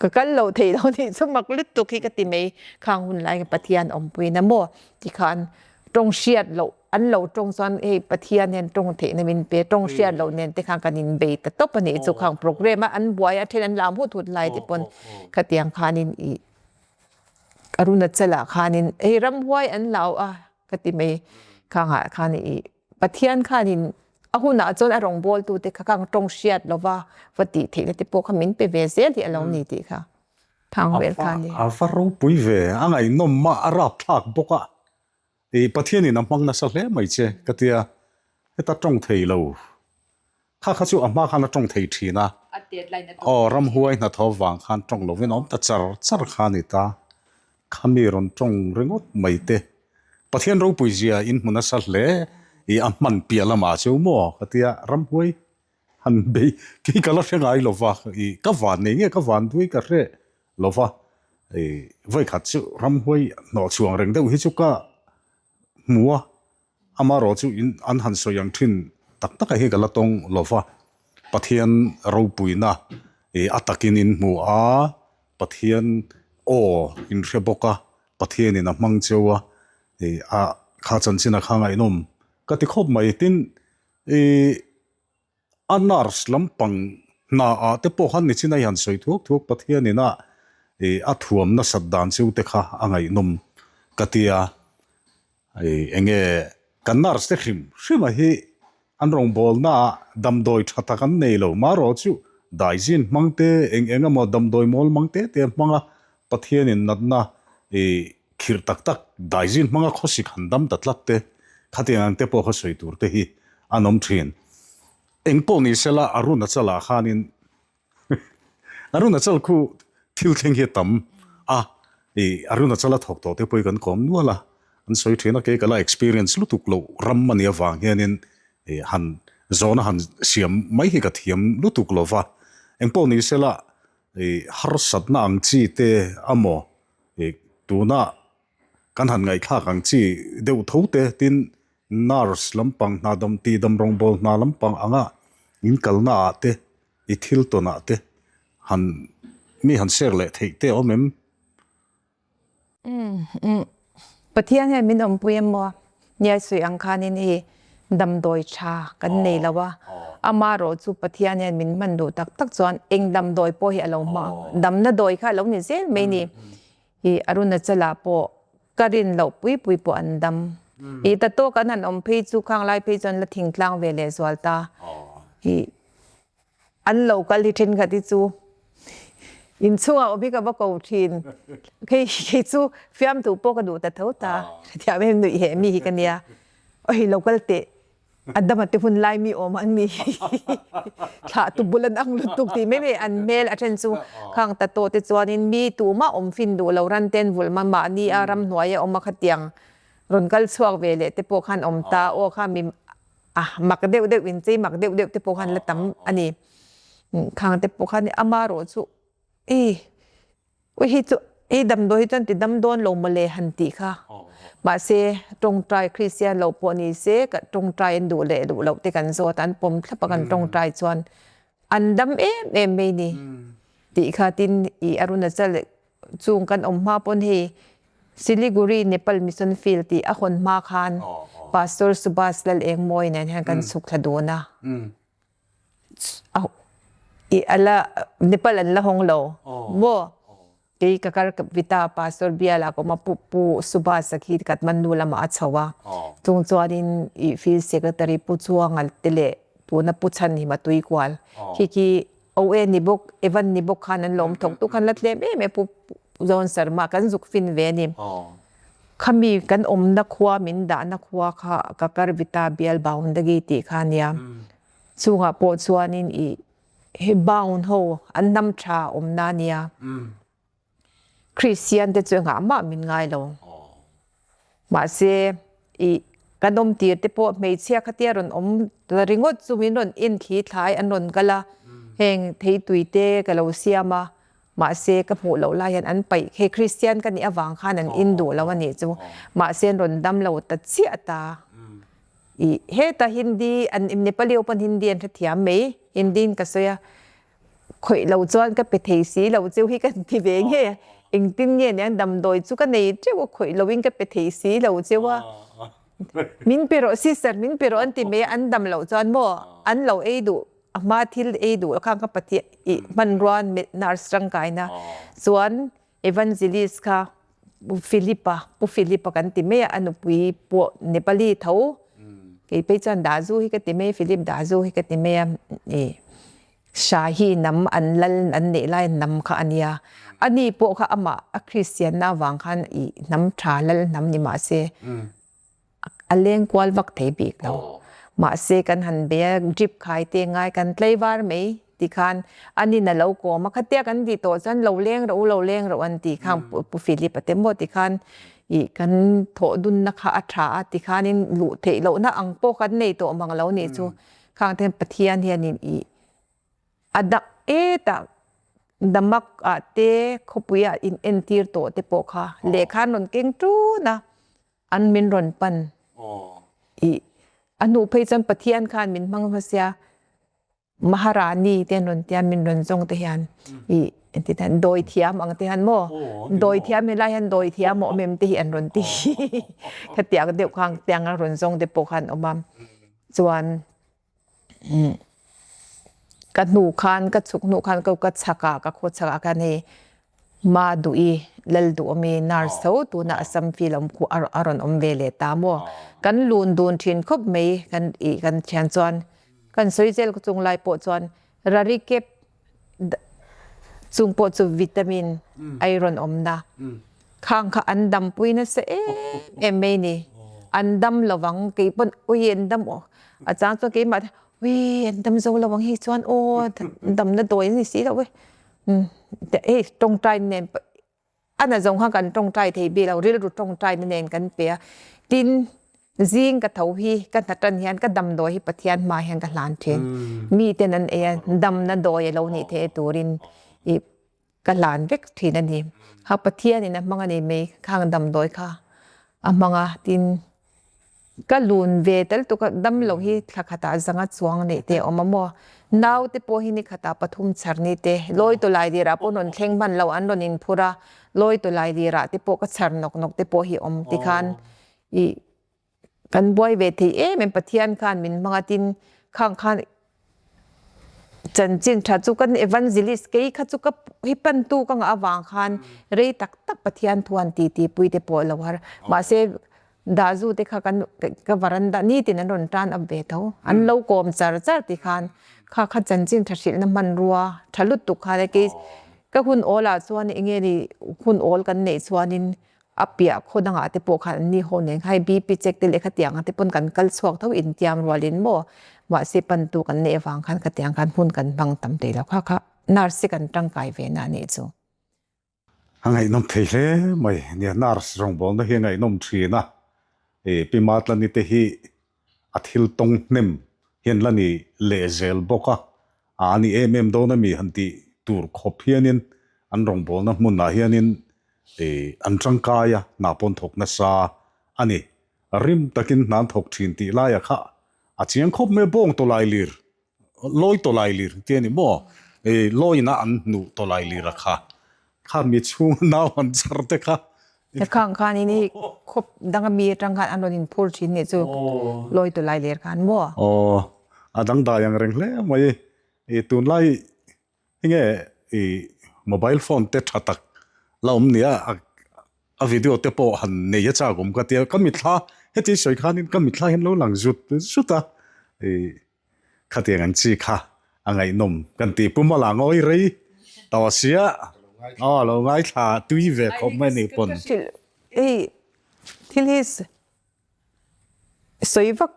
Ka kal loh theih loh nih chu mak lutuk hi ka ti mai khang hun lai Pathian awmpuina maw tikhan tawng hriat loh an lo tawng chuan hei Pathian hian tawng theihna min pe tawng hriat loh nen te khan kan inbei ta tawp a nih chu khang program a an buai a then an lam hut hut lai te pawn khatiang khanin ih Arunachal ah khanin hei ramhuai an lau a ka ti mai khangah khan ih Pathian khanin a hunah chuan a rawngbawltu te kha khang tawng hriat lova va tih theihna te pawh kha min pe ve zel hi a lo ni tih kha thang vel kha a ni. A va ropui ve, a ngaihnawm a, a rapthlak bawk a. I Pathianin a hmang nasa hle mai che ka tia, heta tawng thei lo. Kha kha chu a hma khan a tawng thei thin a, aw ramhuai hnathawh vang khan tawng lovin a awm ta char char kha a ni ta. Khami rawn tawng ringawt mai te. Pathian ropui zia in hmu nasa hle i a hman piah lamah chu maw ka tia, ramhuai han bei kei ka la hre ngai lova, i ka van nei nge ka van duai ka hre lo va, i vawikhat chu ramhuai hnawh chhuang reng deuh hi chu ka hmu a, amaherawh chu in an han sawi ang thin tak tak ah hi ka la tawng lo va, Pathian ropuina i a takin in hmu a, Pathian aw in hre bawk a, Pathianin a hmang cheu a, i a kha chanchin a kha ngaihnawm ka ti khawp mai tin i. A nurse lampang hna ah te pawh khan nichin a i han sawi thuak thuak Pathian in a ih a thuam nasat dan chu te kha a ngaihnawm ka ti a, ih enge kan nurse te hrim hrim a hi An rawngbawlnaah damdawi tha tak an nei lo. Marawh chu daizin hmang te, eng eng emaw damdawi mawl mang te te hmanga Pathianin natna i khirh tak tak daizin hmanga khawsik han dam ta tlat te, khatiang ang te pawh kha sawi tur te hi an awm thin. Eng pawh ni sela Arunachalah khanin Arunachal khu thil thleng hi a tam a, i Arunachal a thawk tawh te pawh hi kan kawm nual a, an sawi thin a, kei ka la experience lutuk loh ram a nih avang hianin i han zawhna han siam mai hi ka thiam lutuk lo va, engpawh ni sela i harsatna ang chi te amaw i tuna kan han ngaihthlak ang chi deuh tho te tin nurse lampang hna dam tih dam rawngbawl hna lampang anga in kalna ah te i thil tawnah te han mi han share leh theih te awm em? Umm Pathian hian min awmpui em maw? Nia sawi ang khanin hei damdawi tha kan nei lo a, amarawh chu Pathian hian min hman duh tak tak chuan eng damdawi pawh hi a lo hma damna dawi kha a lo ni zel mai ni. I Arunachala pawh ka rin loh pui pui pawh an dam. I ta tawk an han awm phei chu khang lai phei chuan la thingtlang ve leh zual ta. I an lo kal hi thenkhat hi chu inchhungah awm hi ka va ko thin. Kei kei chu fiamtu pawh ka duh ta tho ta. Hrethiam em nuih heh mi hi ka nia. Oi lo kal teh. A dam a te hun lai mi awm ang ni. Thlah tu bul an ang lutuk tih mai mai an hmel a then chu khang ta tawh te chuanin mi tumah awm fin duh lo ran ten vulh ma mahni a ramhnuai a awm a khatiang rawn kal chhuak ve leh te pawh khan awm ta aw kha mi a mak deuh deuh in chei mak deuh deuh te pawh khan la tam a ni. Khang te pawh khan amarawh chu ei Ui hi chu ei damdawi hi chuan ti dam dawn lo mawle han tih kha. Mahse tawngtai Kristian lo pawh ni se ka tawngtai an duh leh duh loh te kan zawt a, an pawm thlap a kan tawngtai chuan an dam em em mai ni tih kha tin i Arunachal chung kan awm hma pawn hei Siliguri Nepal Mission Field tih a hawn hma khan Pastor Subhas Lal Engmawi nen hian kan chhuk thla dun a. I ala Nepal an la hawng lo maw kei ka kar vita pastor biala ka awm a pu pu Subhas a khi Kathmandu lamah a chho a chung chuanin i field secretary pu Chuanga te leh tuna pu Chhanhima Tuikual khi khi OA ni bawk Evan ni bawk khan an lawm thawk tu khan la tlem em em pu John Sharma kan zuk fin ve a ni. Khami kan awmna khua min dahna khua kha Kakarvita bial boundary tih kha a nia. Chungah pawh chuanin i he bound ho an hnam tha awmna a nia. Kristian te chu engah mah min ngai lo. Mahse i kan awm tir te pawh hmeichhia khatia rawn awm ta ringawt chu min rawn en thli thlai an rawn kal a, heng theitui te ka lo siam a, Mahse ka hmuh loh lai hian an paih hei Kristian ka nih avang khan an in duh lo a nih chu. Mahse an rawn dam lo ta chiah ta. I heta Hindi an Nepali ho pawn Hindi an hrethiam mai. Hindi in ka sawi a, khawih lo chuan ka pe thei si lo cheu hi ka ti ve nge a. Engtin nge niang damdawi chu ka nei teuh a, khawih lo in ka pe thei si lo cheu a. Min pe rawh sister min pe rawh an ti mai a, an dam loh chuan maw an lo ei duh. A hma thil ei duh khan ka Pathian i hmanrua nurse tangkaina chuan evangelist kha Pu Philip-a Pu Philip-a kan ti mai a a nupui pawh Nepali tho kei phei chuan Dazu hi ka ti mai Philip Dazu hi ka ti mai a i Shahi hnam an lal an neih lai hnam kha a nia ani pawh kha amah a Kristianna avang khan i hnam tha lal hnam ni mahse a leng kual vak thei bik lo. Mahse kan han be a, drip khai te ngai kan tlei var mai ti khan an in a lo kawm a, khatia kan tih tawh chuan lo leng rawh u, lo leng rawh an tih khan Pu Philip a te maw ti khan ih kan thawh dunna kha a tha a ti khanin luh theih lohna ang pawh kan nei tawh mang lo nih chu. Khang te hian Pathian hianin ih a dak etah Damak ah te khawpui ah in entir tawh te pawh kha lehkha an rawn keng ṭun a. An min rawn pan. I a hnuh phei chuan Pathian khan min hmang hmasia Maharani te an rawn tia min rawn zawng te hian i engti te hian dawi thiam ang te hian maw dawi thiam helai hian dawi thiam a awm em te hi an rawn ti khatiang deuh khan tiang a rawn zawng te pawh khan awm a chuan Ka hnu khan ka chhuk hnu khan ka chhak ah ka khaw chhak ah khan hei ma duh i Lalduhawmi nurse tho tuna Assam field awm khu a rawn awm ve leh ta maw. Kan lun dun thin khawp mai kan ih kan thian chuan kan sawi zel chung lai pawh chuan Rarikep chung pawh chu vitamin iron awmna khang kha an dampui nasa em em mai ni. An dam lovang kei pawn ui an dam a chang chuan keimah te ui an dam zo lovang hi chuan aw damna dawi a ni si lo e hei tawngtai nen A na zawng kha kan tawngtai thei bik lo, rilru tawngtaina nen kan pe a. Tin, zing ka tho hi ka hna tan hian ka damdawi hi Pathian hma hian ka hlan thin. Miten an ei a, damna dawi a lo nih theih turin ih ka hlan vek thin a ni. Kha Pathianin a hmang a ni mai, khang damdawi kha a hmang a, tin, Ka lun ve tel tuk a, damlo hi thla khatah zanga chuang neih te a awm a maw? Naute pawh hi ni khatah pathum chhar ni te, lawi tawlai dirah pawh rawn thleng hman lo an rawn inphur a, lawi tawlai dirah te pawh ka chhar nawk nawk te pawh hi awm tikhan ih kan buai ve thei em em Pathian khan min hmang a tin khang khan Chanchin tha chu kan evangelist kei kha chu ka hi pantu ka ngah avang khan rei tak tak Pathian thu han ti ti pui te pawh lo har. Mahse Dazu te kha kan ka varanda nitin an rawn tan up ve tho. An lo kawm char char ti khan kha kha chanchin tha hrilhna hmanrua tha lutuk khan e kei ka hun awl ah chuan enge ni hun awl kan neih chuanin A piah khaw dangah te pawh khan anni ho nen khan hei BP check te leh khatiang ang te pawn kan kal chhuak tho intiam rualin maw mahse pantu kan neih avang khan khatiang khan hmun kan hmang tam thei lo kha kha nurse hi kan tangkai ve na anih chu. A ngaihnawm thei hle mai nia nurse rawngbawlna hi a ngaihnawm thin a, Pi Matlani te hi a thil tawng hnem hian la ni leh zel bawk a, a ni em em dawn a mi han tih tur khawp hianin an rawngbawlna hmunah hianin an tangkai a, hna pawn thawk nasa a ni. Rim takin hna an thawk thin tih laia kha a chiang khawp mai a, bawng tawlai lir Lawi tawlai lir ti a ni maw? Lawina an hnuh tawlai lir a kha. Kha mi chhunga nau an char te kha. Khang khan in hi khawp danga mi atang khan an rawn in phur thin nih chu lawi tawlai lir khan maw? Aw, a dangdai ang reng hle mai. Tunlai Enge i mobile phone te tha tak la awm nia a video te pawh han nei a chak awm ka tia ka mitthla heti sawi khanin ka mitthla hian lo lang zut zut a i khatiang an chi kha a ngaihnawm kan tih pum a la ngawi rei tawh sia aw a lo ngaithla tui ve khawp mai ni pawn. Hei thil hi Sawi vak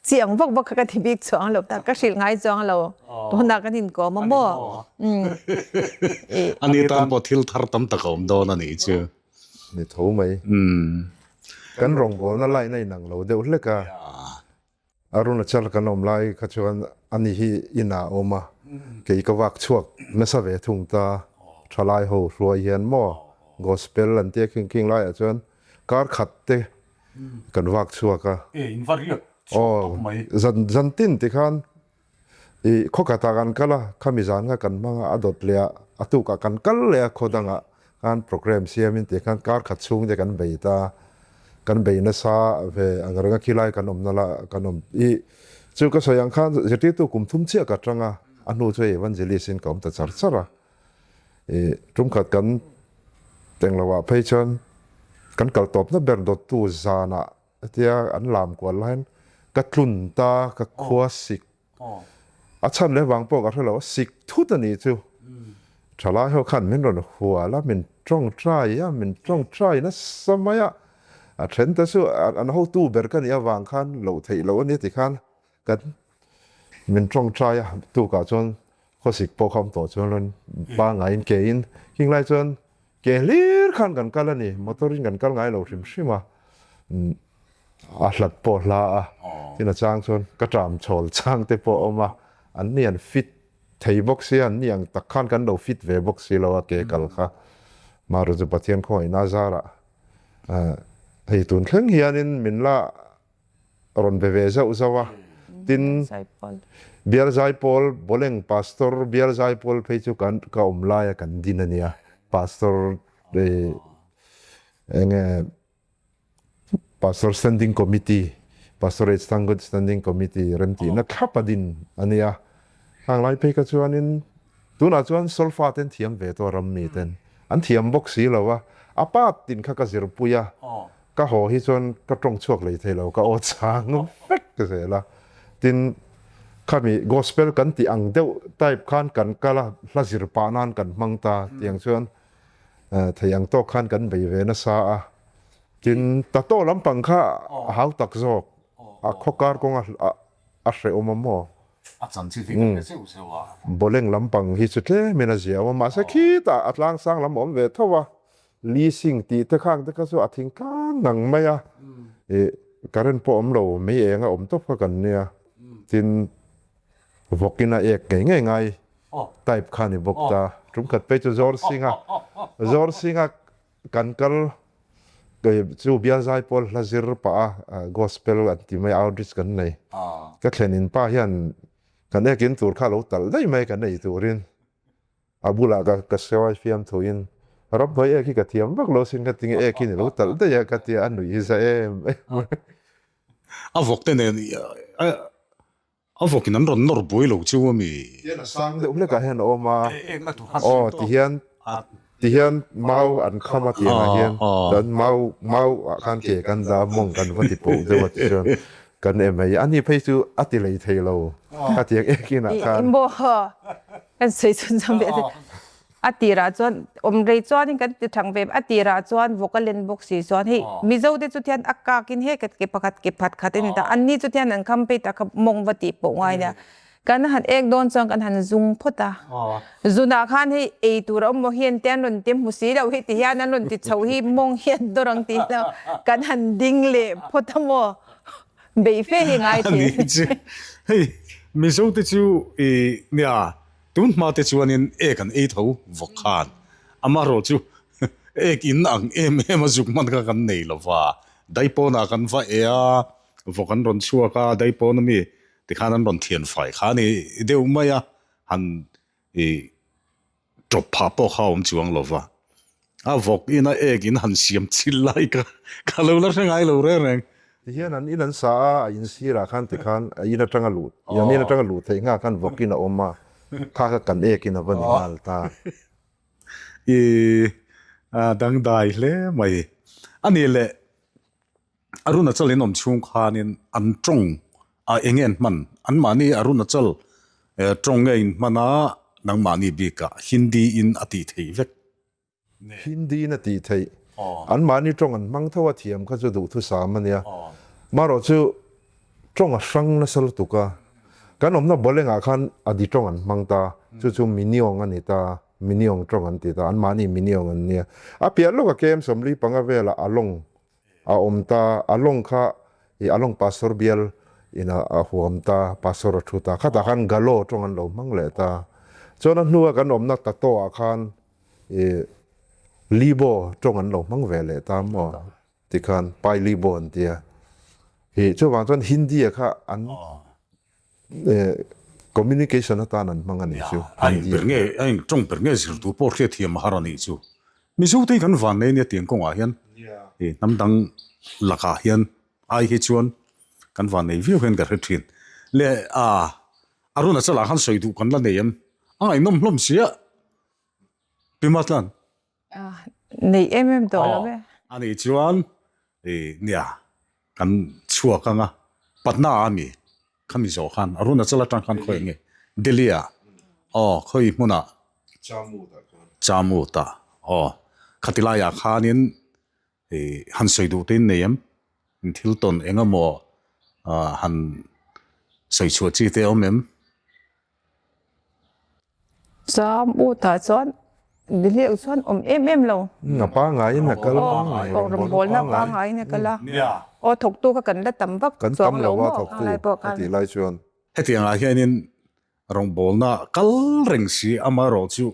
chiang vak vak kha ka ti bik chuang lo ta ka hrilh ngai chuang lo tunah kan inkawm a maw Ani tan pawh thil thar tam tak a awm dawn a nih chu. Ni tho mai. Kan rawngbawlna line a inang lo deuh hlek a. Arunachal kan awm lai kha chuan ani hi inah a awm a, kei ka vak chhuak nasa ve thung ta, thalai ho hruai hian maw gospel an tia khing khing laiah chuan kar khat te kan vak chhuak a. E in va riak chhuak tawp mai. Zan zan tin tikhan I khaw khatah kan kal a, khami zan kha kan hmang a, a dawt leh a, a tukah kan kal leh a, khaw dangah khan programme siamin tih khan kar khat chhung te kan bei ta, kan bei nasa ve ang reng a khilai kan awmna la kan awm i chu ka sawi ang khan zirtirtu kum thum chiah ka tang a, a hnu chu hei evangelist in ka awm ta char char a, i tum khat kan tenglo ah phei chuan kan kal tawpna ber dawttu zanah Hetia an lam kual laiin ka tlun ta, ka khua sik. A chhan leh vang pawh ka hre lo, a sik thut a nih chu. Thalai ho khan min rawn hual a, min tawngtai a, min tawngtai nasa mai a. A then te chu an hotu ber ka nih avang khan loh theih loh a nia tikhan kan min tawngtai a, tukah chuan khawsik pawh kha awm tawh chuan rawn pangaiin kein khing lai chuan Ke hlir khan kan kal a ni, motor in kan kal ngai lo hrim hrim a, a hlat pawh hla a, tin a chang chuan ka ṭam chhawl chang te pawh a awm a, an ni an fit thei bawk sia, an ni ang tak khan kan lo fit ve bawk si lo a ke kal kha, Maru chu Pathian khawngaihna zarah hei tun thleng hianin min la rawn be ve zauh zauh a, tin Bial Zaipawl Boleng Pastor Bial Zaipawl phei chu kan ka awm laia kan din a nia, Pastor enge Pastor Standing Committee, Pastorate Standing Committee remtihna thlap a din a nia, hang lai phei kha chuanin tunah chuan solfa ten thiam ve tawh ram mi ten. An thiam bawk si lo a, a pa tin kha ka zirpui a, ka haw hi chuan ka tawng chhuak lei thei lo, ka aw chang vek zel a. Tin, khami gospel kan tih ang deuh type khan kan kal a, hla zir pah nan kan hmang ta tiang chuan thei ang tawk khan kan bei ve nasa a. Tin, tattoo lampang kha a hau tak zawk, a khawkar kawnga a hrehawm a maw? A chanchin hi ka hre zeuh zeuh a. Bawleng lampang hi chu tlemin a ziau a, mahse khitah a tlangsang lam a awm ve tho a, leasing tih te khang te kha chu a thing tlang ngang mai a, ih current pawh awm lo mei eng a awm tawp kha kan nia, tin vawkin a ek ngei ngei ngai type kha a ni bawk ta, tum khat phei chu Zawr Singa Zawr Singa Kan kal chu bial zai pawl hla zir pah a gospel an ti mai outreach kan nei. Ka thlen in pa hian kan ekin tur kha lo talh daih mai kan ei turin a bulah ka ka sawi fiam thuin ramhnuai ek hi ka thiam vak lo sin ka tinge ek hi ni lo talh daih a ka tia a nuih hi za em em. A vawk te nen A vawkin an rawn nawr buai lo chu ami? Tihian a sang deuh hlekah hian a awm a, aw tihian tihian mau an kham a tiangah hian chuan mau mau ah khan ke kan dah mawng kan va ti poh deuh a tichuan kan em hei ani phei chu a ti lei thei lo a tiang ekin ah khan. Maw kan sawi chhun chhun ve A tirah chuan awm rei chuanin kan ti thang ve a tirah chuan vawk a len bawk si chuan hei Mizo te chu thian a kakin he ke pakhat ke phat khat a ni ta anni chu thian an kham phei ta kha mawng va tih pawh ngai nia kan han ek dawn chuan kan han zung phawt a zunah khan hei ei tur a awm maw hian te an rawn ti hmu si lo hi ti hian an rawn ti chho hi mawng hian dawr ang tih lo kan han ding leh phawt a maw beih fe hi ngai thin. Ani chu hei Mizo te chu i nia Tun hma te chuanin ek an ei tho vawk khan amaherawh chu ek in ang em em a zuk hman kha kan nei lo va, daipawnah kan va e a, vawk an rawn chhuak a, daipawn ami tikhan an rawn thian fai kha a ni deuh mai a, han i tawp phah pawh kha a awm chuang lo va. A vawk ina ek in han siam chil lai ka ka lo la hre ngai lo reng reng. Tihian an in an sa a, a in sirah khan tikhan a in atanga luh, an in atanga luh theih nghah khan vawk in a awm a, kha kha kan ek in a va ni nghal ta. I dangdai hle mai. A nih leh Arunachal in awm chhung khanin an tawng a eng nge an hman? Anmahni Arunachal tawng nge in hman a, nangmahni bikah Hindi in a tih theih vek. Hindi in a tih theih. Anmahni tawng an hmang tho a thiam kha chu duhthusam a nia. Marawh chu tawng a hrang nasa lutuk a. Kan awmna Bolengah khan Adi tawng an hmang ta, chu chu Miniong a ni ta, Miniong tawng an ti ta, anmahni Miniong an nia. A piah lawka KM 45 velah Along A awm ta, a lawng kha i a lawng pastor bial in a a huam ta, pastor a thu ta. Khatah khan Galo tawng an lo hmang leh ta. Chuan a hnua kan awmna Tato ah khan i Libo tawng an lo hmang ve leh ta maw tikhan Pai Libo an tia. Hi chuvang chuan Hindi-a kha an Communication atan an hmang a nih chu. A in ber nge, a in tawng ber nge zirtu pawh hriat thiam a har a nih chu. Mizo te hi kan van nei nia tiang kawngah hian i hnam dang lakah hian ai hi chuan kan van nei viau hian ka hre thin. Le a Arunachal ah khan sawi duh kan la nei em? A ngaihnawm hlawm sia Pi Matlan. Nei em em tawh lo e. A nih chuan i nia kan chhuak anga Patna ah ami khami zawh khan Arunachal atang khan khawi nge Delhi ah aw khawi hmunah Jammu-ah aw khati laiah khanin i han sawi duh te in nei em thil tawn eng emaw han sawi chhuah chi te a awm em? Chuan utah chuan Delhi chuan awm em em lo. A pangaiin a kal a. Aw rawngbawlna a pangaiin a kal a. Aw thawktu kha kan la tam vak chuang lo maw khanglai pawh khan. Kan tam lo a thawktu a tih lai chuan. Hetiang ah hianin rawngbawlna kal reng si amaherawh chu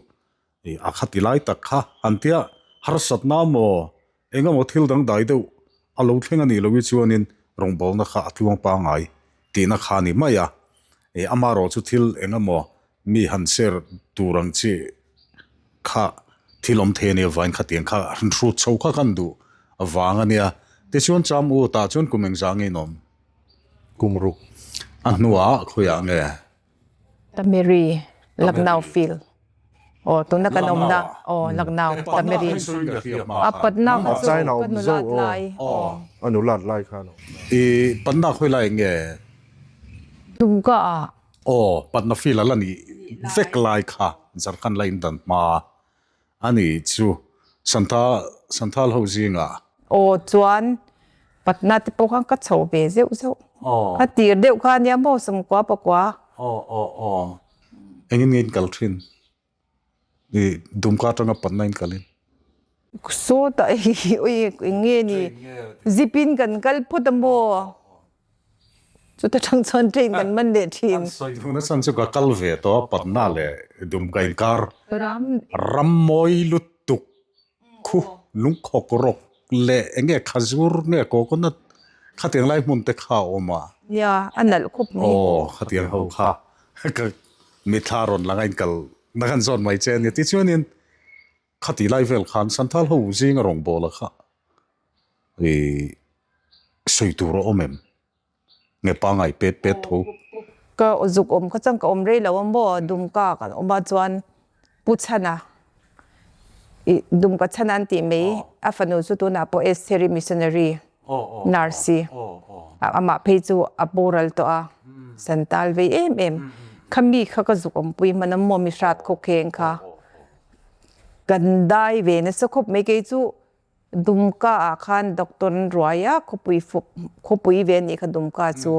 a khati lai tak kha han tia harsatna maw Engemaw thil dangdai deuh a lo thleng a nih loh hi chuanin rawngbawlna kha a tluang pangngai tihna kha a ni mai a. Ih amaherawh chu thil engemaw mi han share tur ang chi kha thil awm thei a nia vain khatiang kha han hrut chho kha kan duh vang a nia. Tichuan Cham u tah chuan kum engzah nge in awm? Kum ruk. A hnuah khawiah nge? Tameri, Lucknow field. Aw tuna kan awmna aw Lucknow Tameri a Patna kha chu ka nulat lai aw. A nulat lai khan a awm. I Patna khawi lai nge? Dumka ah. Aw Patna field a la nih vek lai kha Jharkhand la in dan hma a ni chu Santhal Santhal ho zingah. Aw chuan Patna te pawh khan ka chho ve zeuh zeuh. A tir deuh kha ania maw sawmkua pakua. Aw aw aw. Engin nge in kal thin? I Dumka atanga Patna in kalin. Sawtah hi ui eng nge ni? Zip in kan kal phawt a maw? Chuta tang chuan train kan man leh thin. An sawi duhna chhan chu ka kal ve tawh a, Patna leh Dumka inkar ram mawi lutuk Khu lungkhawk rawk leh eng nge khazur nge coconut khatiang lai hmun te kha a awm a. Nia, a nalh khawp mai. Aw, khatiang ho kha ka mitthla rawn lang a inkal na khan zawn mai che a nia. Tichuanin khati lai vel khan Santhal ho zinga rawngbawla kha ih sawi tur a awm em? Nge pangai pet pet tho. Ka zuk awm kha chuan ka awm rei lo a maw Dumka kan awm a chuan Pu Chhana i Dumka Chhana an tih mai a fanu chu tunah pawh Estheri missionary nurse i amah phei chu a boral tawh a Santal vei em em kha mi kha ka zuk awmpui hman a maw mi hrat khawkheng kha kan dai ve nasa khawp mai kei chu Dumka ah khan doctor an ruai a, khawpui khawpui ve anih kha Dumka chu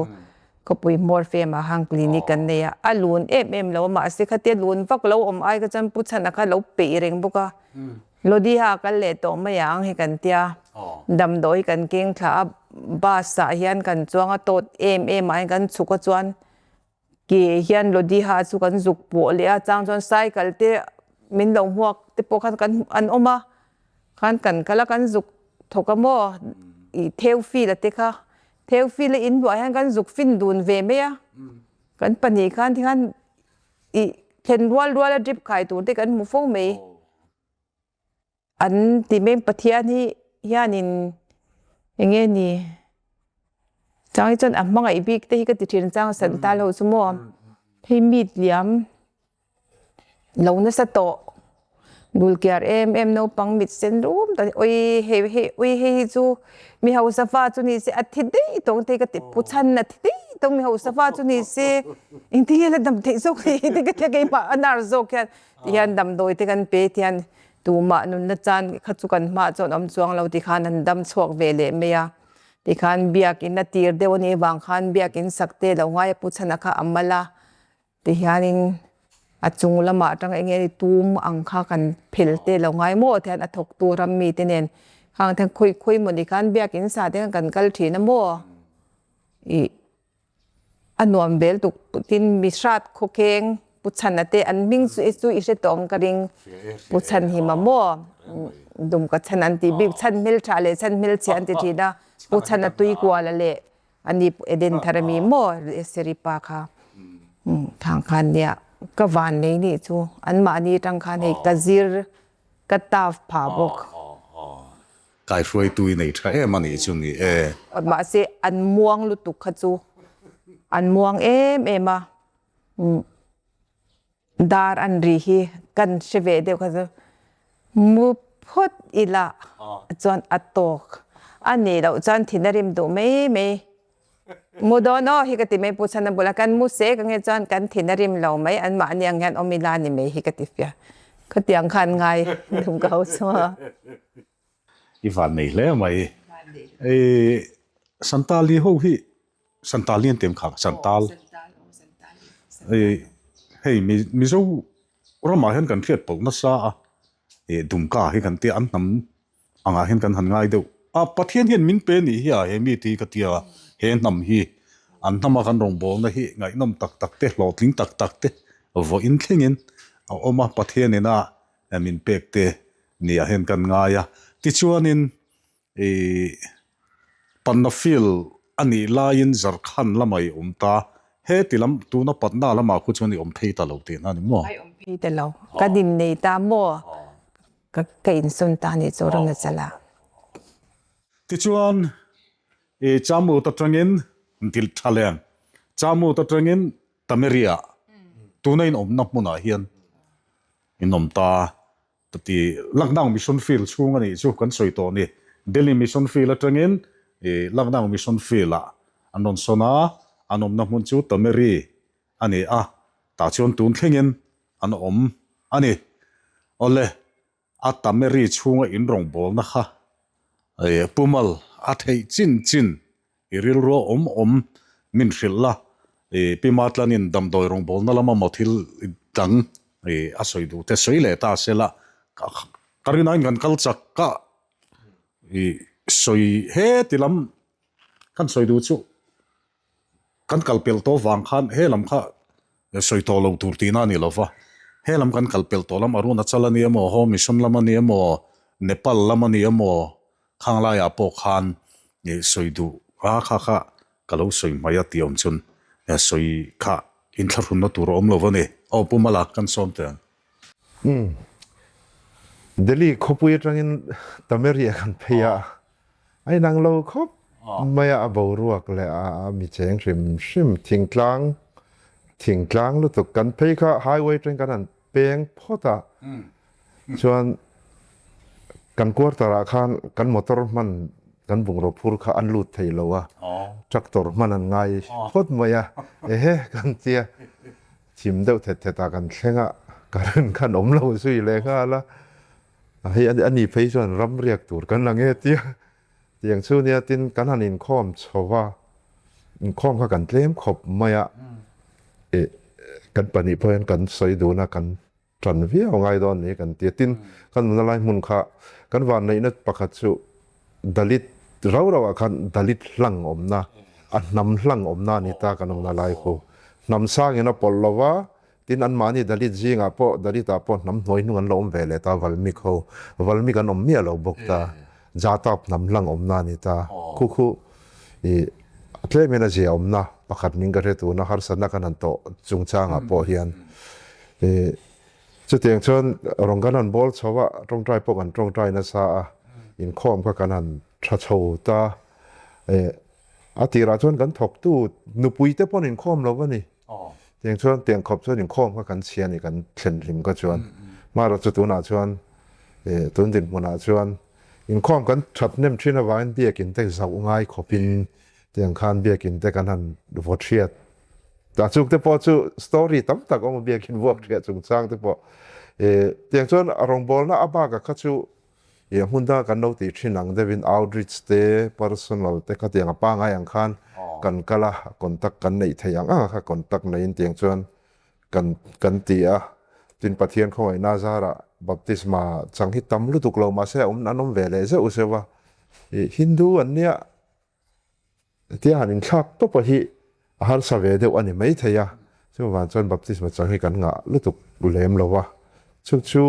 khawpui hmawr fem ah khan clinic an nei a, a lun em em lo a mahse khatia lun vak lo awm ai kha chuan Pu Chhana kha lo peih reng bawk a, Lodiha a kal leh tawh mai ang hi kan tia, damdawi hi kan keng thla a, bus ah hian kan chuang a tawt em em ah hian kan chhuk a chuan Ke hian Lodiha chu kan zuk pawh leh a, chang chuan cycle te min lo hmuak te pawh khan kan an awm a, khan kan kal a kan zuk thawk a maw ih Theophil-a te kha Theophil-a in hnuah hian kan zuk fin dun ve mai a, kan pahnih khan tikhan ih thlen rual rual a drip khai tur te kan hmu fo mai. An ti mai Pathian hi hianin eng nge ni chang hi chuan a hmangaih bik te hi ka ti thin chang san ta lo chu maw hei meet liam lo nasa tawh dul kiar em em naupang mit sen rum tak ui hei hei ui hei hi chu mi hausa fa chu ni se a thi daih tawng te hi ka ti pu chhan a thi daih tawng mi hausa fa chu ni se engtin nge la dam theih zawk ni te ka ti a keimah a nar zawk hian. Tihian damdawi te kan pe tihian tumah nunna chan kha chu kan hmaah chuan awm chuang lo tikhan an dam chhuak ve leh mai a. Tikhan biakin a tir deuh a nih avang khan biakin sak te lo ngai a pu chhana kha a mal a. Tihianin a chung lamah atanga eng nge tum ang kha kan phel te lo ngai maw tihian a thawktu ram mite nen khang te khawi khawi mawni khan biakin sa te khan kan kal thin a maw ih. A nuam vel tuk tin mi hrat khawkheng Pu Chhana te an hming chu chu i hre tawh ang ka ring Pu Chhan hi ma maw dum ka chhan an tih bik chhan hmeltha leh chhan hmelchhia an ti thin a Pu Chhana tui kuala leh ani Eden thar ami maw Eseri pa kha thang khan nia ka van nei nih chu anmahni atang khan hei ka zir Ka taf phah bawk. Kaihruaitu i nei tha em a nih chu ni e. Mahse an muang lutuk kha chu an muang em em a, dar an ri hi kan hre ve deuh kha chu mu phawt ila chuan a tawk a nih loh chuan thin a rim duh mai mai. Mu dawn aw hi ka ti mai Pu Chhana bulah kan mu se ka nge chuan kan thin a rim lo mai an mahni ang hian awm ila ni mai hi ka ti fia. Khatiang khan ngai dum ka ho chu a. I van nei hle mai. I Santali ho hi Santali an ti em kha Santal. I hei Mizo ramah hian kan hriat pawlh nasa a i Dumka hi kan tia an hnam Angah hian kan han ngai deuh a, Pathian hian min pe nih hi a, he mi ti ka tia, he hnam hi an hnama kan rawngbawlna hi ngaihnawm tak tak te, hlawhtling tak tak te vawiin thlengin a awm a, Pathian ina min pek te niah hian kan ngai a. Tichuanin ih Patna field a nih laiin Jharkhand lamah i awm ta, he ti lam tuna Patna lamah khu chuan i awm phei ta lo tihna a ni maw? Ai awm phei ta lo, ka din nei ta maw? Ka ka insawn ta nih chu rawn a chal a. Tichuan, i Chamut atangin Dil Thaleng, Chamut atangin Tameria, tuna in awmna hmunah hian in awm ta ka ti. Lucknow Mission Field chhung a nih chu kan sawi tawh ni. Delhi Mission Field atangin Lucknow Mission Field ah an rawn sawn a, an awmna hmun chu Tameri a ni a, tah chuan tun thlengin an awm a ni. Awle, a Tameri chhunga in rawngbawlna kha Pumal a theih chin chin i rilrua awm awm min hrilh la, i Pi Matlanin damdawi rawngbawlna lama maw thil dang a sawi duh te sawi leh ta se la, ka rinain kan kal chak ka i sawi he ti lam kan sawi duh chu Kan kal pelh tawh vang khan he lam kha sawi tawh lo tur tihna a ni lo va, he lam kan kal pelh tawh lam Arunachal a ni emaw, Home Mission lam a ni emaw, Nepal lam a ni emaw, khang laiah pawh khan sawi duh a kha kha ka lo sawi hmai a tih awm chuan sawi kha inthlahrunna tur a awm lo va ni. Aw Pu Mala kan sawm teh ang. Umm. Delhi khawpui atangin Tameri a kan phei a, A inang lo khawp mai a, a boruak leh a mi cheng hrim hrim thingtlang thingtlang lutuk kan phei kha highway atang kan han peng phawt a, chuan kan quarter ah khan kan motor hman kan bungraw phur kha an lut thei lo a, tractor hman an ngai phawt mai a, ehe kan tia thim deuh thet thet ah kan thleng a, current khan awm lo zui leh nghal a. Hei a ni phei chuan ram riak tur kan la nge tia tiang chu nia tin kan han inkhawm chho va, inkhawm kha kan tlem khawp mai a, ih kan pahnih pawh hian kan sawi dun a kan tan viau ngai dawn ni kan ti a, tin kan nuna lai hmun kha kan vanneihna pakhat chu Dalit rau rau ah khan Dalit hlang awmna a hnam hlang awmna a ni ta kan awmna lai khu hnam sangin a pawlh lo va. Tin, anmahni Dalit zingah pawh, Dalit-ah pawh hnam hnuai hnung an lo awm ve leh ta, Valmik ho. Valmik an awm miah lo bawk ta. Jatap hnam hlang awmna a ni ta. Khu khu i tlemin a zia awmna pakhat ning ka hre tuna harsatna kan han tawh chungchangah pawh hian i chutiang chuan rawn kan han bawl chho a, tawngtai pawh kan tawngtai nasa a, inkhawm kha kan han tha chho ta. A tirah chuan kan thawktu nupuite pawh an inkhawm lo a ni. Tiang chuan tiang khawp chuan inkhawm kha kan chhia a ni kan thlen hlim kha chuan. Hmara chu tunah chuan tun dinhmunah chuan inkhawm kan that hnem thin avangin biakin te zauh ngai khawpin tiang khan biakin te kan han vaw thiat. A chuk te pawh chu story tam tak awm a biakin vuak thiah chungchang te pawh. Tiang chuan a rawngbawlna a bakah kha chu Ih hmun danga kan lo tih thin ang deuhin outreach te, personal te khatiang a pangai ang khan kan kal a, contact kan neih theih ang ang a kha contact neiin tiang chuan kan kan ti a. Tin Pathian khawngaihna zarah baptisma chang hi tam lutuk lo mahse a awm an awm ve leh zeuh zeuh a. Ih Hindu an nia Tia han inthlak tawpa hi a harsa ve deuh a ni maithei a, chuvang chuan baptisma chang hi kan ngah lutuk lem lo a, chu chu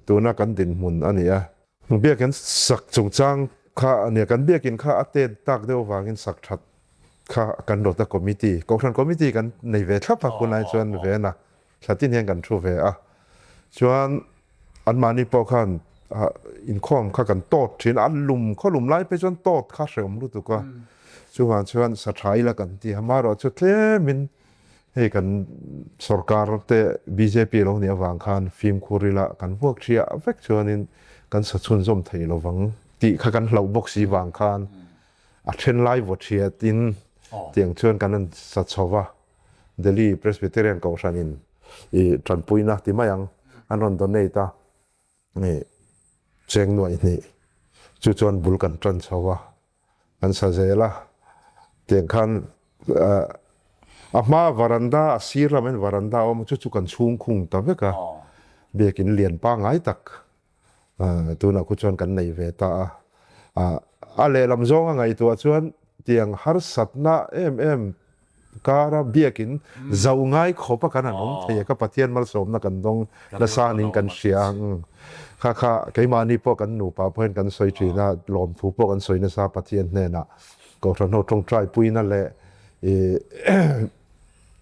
tuna kan dinhmun a ni a. Biakin sak chungchang kha a nia, kan biakin kha a tet tak deuh avangin sak that kha kan rawt a committee, Kohhran committee kan nei ve thlap a hunlai chuan Vena Thla tin hian kan thu ve a, chuan anmahni pawh khan inkhawm kha kan tawt thin a, a lum khaw lum lai phei chuan tawt kha hrehawm lutuk a, chuvang chuan sa tha ila kan ti a, amaherawhchu tlemin hei kan sorkar te bjp lo nih avang khan fimkhur ila kan vuak thiah vek chuanin kan sa chhunzawm thei lovang tih kha kan hlauh bawk si vang khan a then lai vaw thiatin tiang chuan kan han sa chho va. Delhi Presbyterian Kohhranin i tanpuina ti mai ang an rawn donate a, i cheng nuaih hnih chu chuan bul kan tan chho a, kan sa zel a, tiang khan a hma varanda a sir lam in varanda a awm a chu chu kan chhung khung ta vek a, biakin lian pangngai tak Tunah khu chuan kan nei ve ta a. A lehlam zawnga ngaihtuah chuan tiang harsatna em em kara biakin zauh ngai khawpa kan han awm thei a, ka Pathian malsawmna kan dawng nasa niin kan hria ang. Kha kha keimahni pawh kan nupa pawh hian kan sawi thin a, lawmthu pawh kan sawi nasa Pathian hnenah Kohhran ho tawngtai puina leh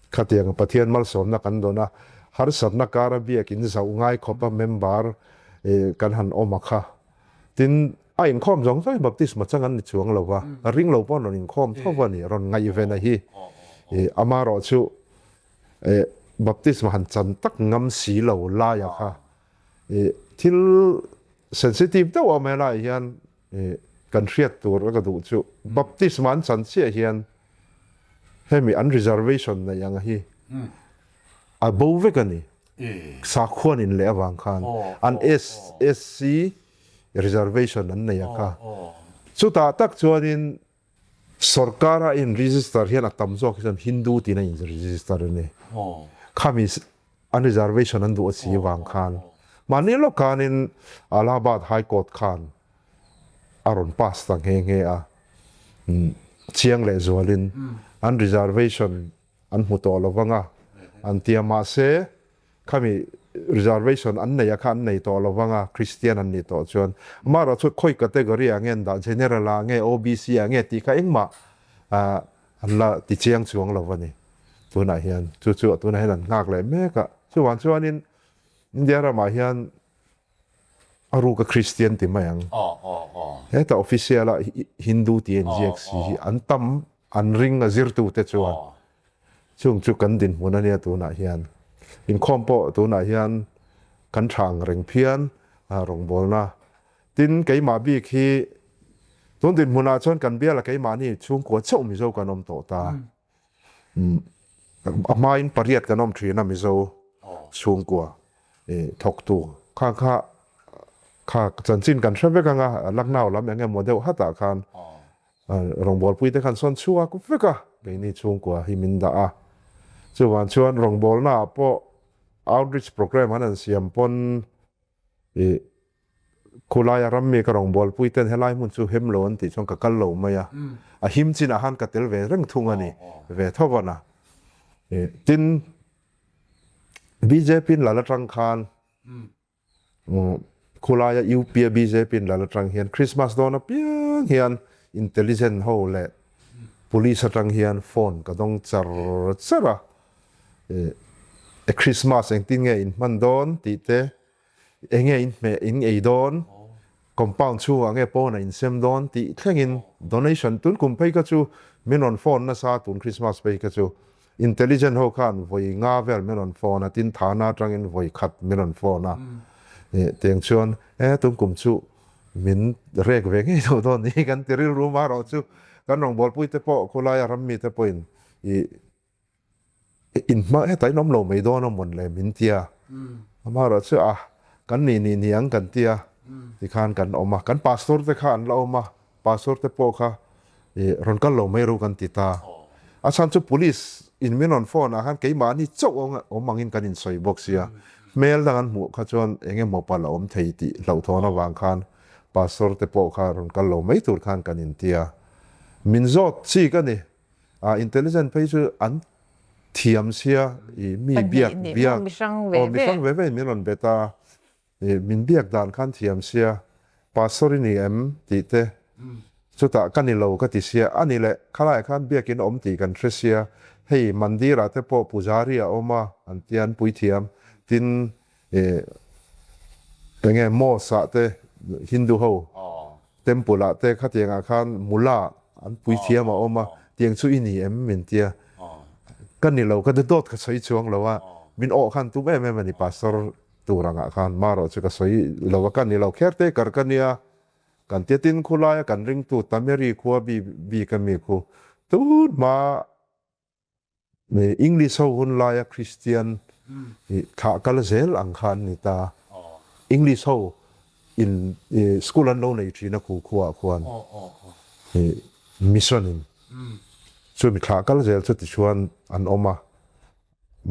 Khatiang Pathian malsawmna kan dawn a, harsatna kara biakin zauh ngai khawpa member kan han awm a kha. Tin, a inkhawm zawng zawng hi baptisma chang an ni chuang lo va, ring lo pawh an rawn inkhawm tho a ni, rawn ngaihven a hi. Amaherawhchu baptisma han chan tak ngam si lo laia kha. Thil sensitive deuh a awm helaiah hian kan hriat tur a ka duh chu baptisma an chan chiah hian hemi an reservation neih ang hi a bo vek a ni. Sakhuan in leh avang khan an SC reservation an nei a kha. Chutah tak chuanin Sorkar a in register hian a tam zawk hi chuan Hindu tiin a in register a ni. Khami an reservation an duh a si vang khan mahni lawk khanin Allahabad High Court khan a rawn pass ta nghe nghe a. Chiang leh zualin an reservation an hmu tawh lo vang a an ti a mahse khami reservation an nei a kha an nei tawh lo vang a Christian an nih tawh chuan amaherawh chu khawi category ah nge an dah general ah nge OBC ah nge tih kha engmah an la ti chiang chuang lo a ni tunah hian chu chu tunah hian an nghak leh mek a chuvang chuanin India ramah hian A ruka Kristian ti mai ang. Heta official a Hindu tih a inziak si hi an tam an ring a zirtute chuan chung chu kan dinhmun a nia tunah hian. Inkhawm pawh tunah hian kan tha ang reng phian rawngbawlna. Tin keimah bik hi tun dinhmunah chuan kan biala keimahni chhungkua chauh Mizo kan awm tawh ta. A hmain pariat kan awm thin a Mizo chhungkua thawktu kha kha kha chanchin kan hre vek anga Lucknow lam eng emaw deuh hatah khan rawngbawlpui te khan sawn chhuak vek a keini chhungkua hi min dah a chuvang chuan rawngbawlna ah pawh outreach programme an han siam pawn ih Khulaia ram mi ka rawngbawlpui ten helai hmun chu hem lo an tih chuan ka kal lo mai a, a him chinah khan ka tel ve reng thung a ni ve tho van a. Tin, bjp in lal atang khan khulaia UP a bjp in lal atang hian Christmas dawn apiang hian intelligent ho leh police atang hian phone ka dawng char char a, Christmas engtin nge in hman dawn tih te Enge in hmeh in ei dawn, compound chhungah nge pawn a insem dawn tih thlengin donation tun kum phei kha chu min rawn phone nasa tun Christmas phei kha chu intelligent ho khan vawi nga vel min rawn phone a tin thana atangin vawi khat min rawn phone a tiang chuan e tun kum chu min rek ve ngei lo dawn ni kan ti rilru marawh chu kan rawngbawlpui te pawh khawlaia rammi te pawhin ih In hma hetah in awm lo mai dawn a mawn le min ti a, amaherawh chu a kan nih nih ni ang kan ti a, tikhan kan awm a, kan pastor te kha an la awm a, pastor te pawh kha ih rawn kal lo mai ru kan ti ta. A chhan chu police in min rawn phone ah khan keimahni chauh awm angin kan insawi bawk sia, hmel dang an hmuh kha chuan eng emaw palh a awm thei tih hlauhthawn avang khan pastor te pawh kha rawn kal lo mai tur khan kan inti a, min zawt chik a ni. A intelligent phei chu an thiam sia i mi biak biak aw mi hrang ve ve in min rawn bet a i min biak dan khan thiam sia pastor i ni em tih te chutah ka ni lo ka ti sia a ni leh khalaiah khan biakin a awm tih kan hre sia hei mandir ah te pawh pujari a awm a an tia an puithiam tin Ih enge mosque ah te Hindu ho temple ah te khatiang ah khan mula an puithiam a awm a tiang chu i ni em min tia ka ni lo ka dawt ka sawi chuang lo a min awh khan tum em em a ni pastor tur ang ah khan marawh chu ka sawi lo a ka ni lo kher te kar ka nia kan tia tin khulai a kan ringtu Tameri khua bik ami khu tun hma English ho hun laia Kristian thlah kal zel ang kha an ni ta. English ho in school an lo nei thin a khu khuaah khuan mission in chumi thlah kal zel chu tichuan an awm a.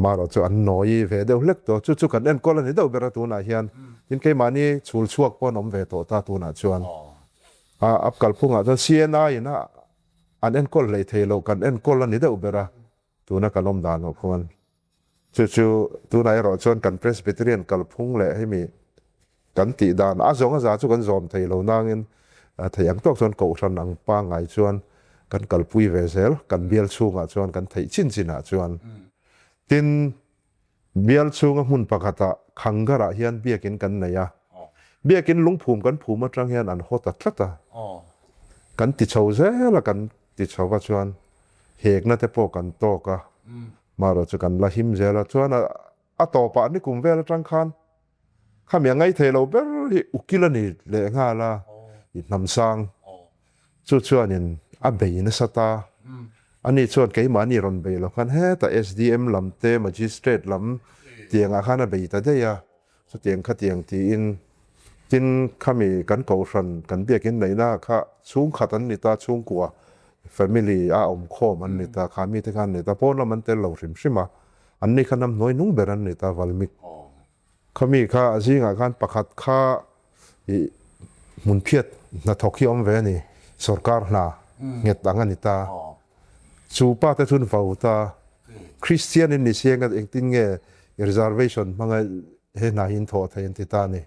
Marawh chu an nawi ve deuh hlek tawh. Chu chu kan enkawl a ni deuh ber a tunah hian. Tin keimahni chhul chhuak pawh an awm ve tawh ta tunah chuan. A kalphungah chuan CNI in a An enkawl hlei thei lo, kan enkawl a ni deuh ber a, tuna kan awm dan ho khuan. Chu chu tunah erawh chuan kan Presbyterian kalphung leh hemi kan tih dan a zawng a za chu kan zawm thei lo nangin thei ang tawk chuan kohhran ang pangngai chuan kan kalpui ve zel, kan bial chhungah chuan kan theih chin chinah chuan. Tin, Bial chhunga hmun pakhatah Khangarah hian biakin kan nei a. Biakin lungphum kan phum atang hian an haw ta tlat a. Kan ti chho zel a, kan ti chho va chuan hekna te pawh kan tawk a, marawh chu kan la him zel a. Chuan a tawpah nikum vel atang khan. Khami a ngaithei lo ber hi ukil a ni leh nghal a, i hnam sang chu chuanin a bei nasa ta. Ani chuan keimahni rawn bei lo khan hetah SDM lam te Magistrate lam tiangah khan a bei ta daih a. Chutiang khatiang tiin tin khami kan kohhran kan biakin neihna kha chhungkhat an ni ta, chhungkua, family, a awmkhawm an ni ta, kha mite kha an ni ta, pawn lam an tel lo hrim hrim a, an ni kha hnamhnuai nung ber an ni ta, Valmik khami kha a zingah khan pakhat kha ih hmunphiat hnathawk hi awm ve a ni, sorkar hna nghet ang a ni ta. Chu pa te chun vau ta. Kristian in ni siang a engtin nge reservation hmanga he hna hi in thawh thei an ti ta a ni.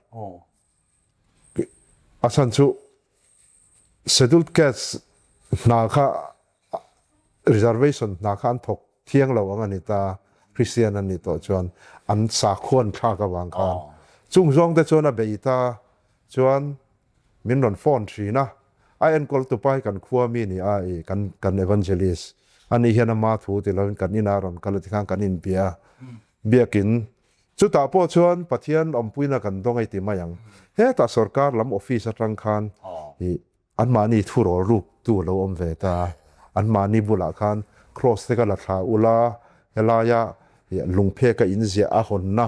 A chhan chu scheduled caste hna kha reservation hna kha an thawk thiang lo ang a ni ta, Kristian an nih tawh chuan an sakhuan thlak avang khan. Chung zawng te chuan a bei ta chuan Min rawn phone thin a, a enkawl tupa hi kan khua mi ni a, i kan kan evangelist a nih hian ama thu ti lovin kan inah rawn kal a tikhan kan inbia a, biakin chutah pawh chuan Pathian awmpuina kan dawng a i ti mai ang. Hetah sorkar lam office atang khan i anmahni thu rawl ruk tu a lo awm ve ta a, anmahni bulah khan cross te kha la thla ula, helaia lungpheka inziah a hawnna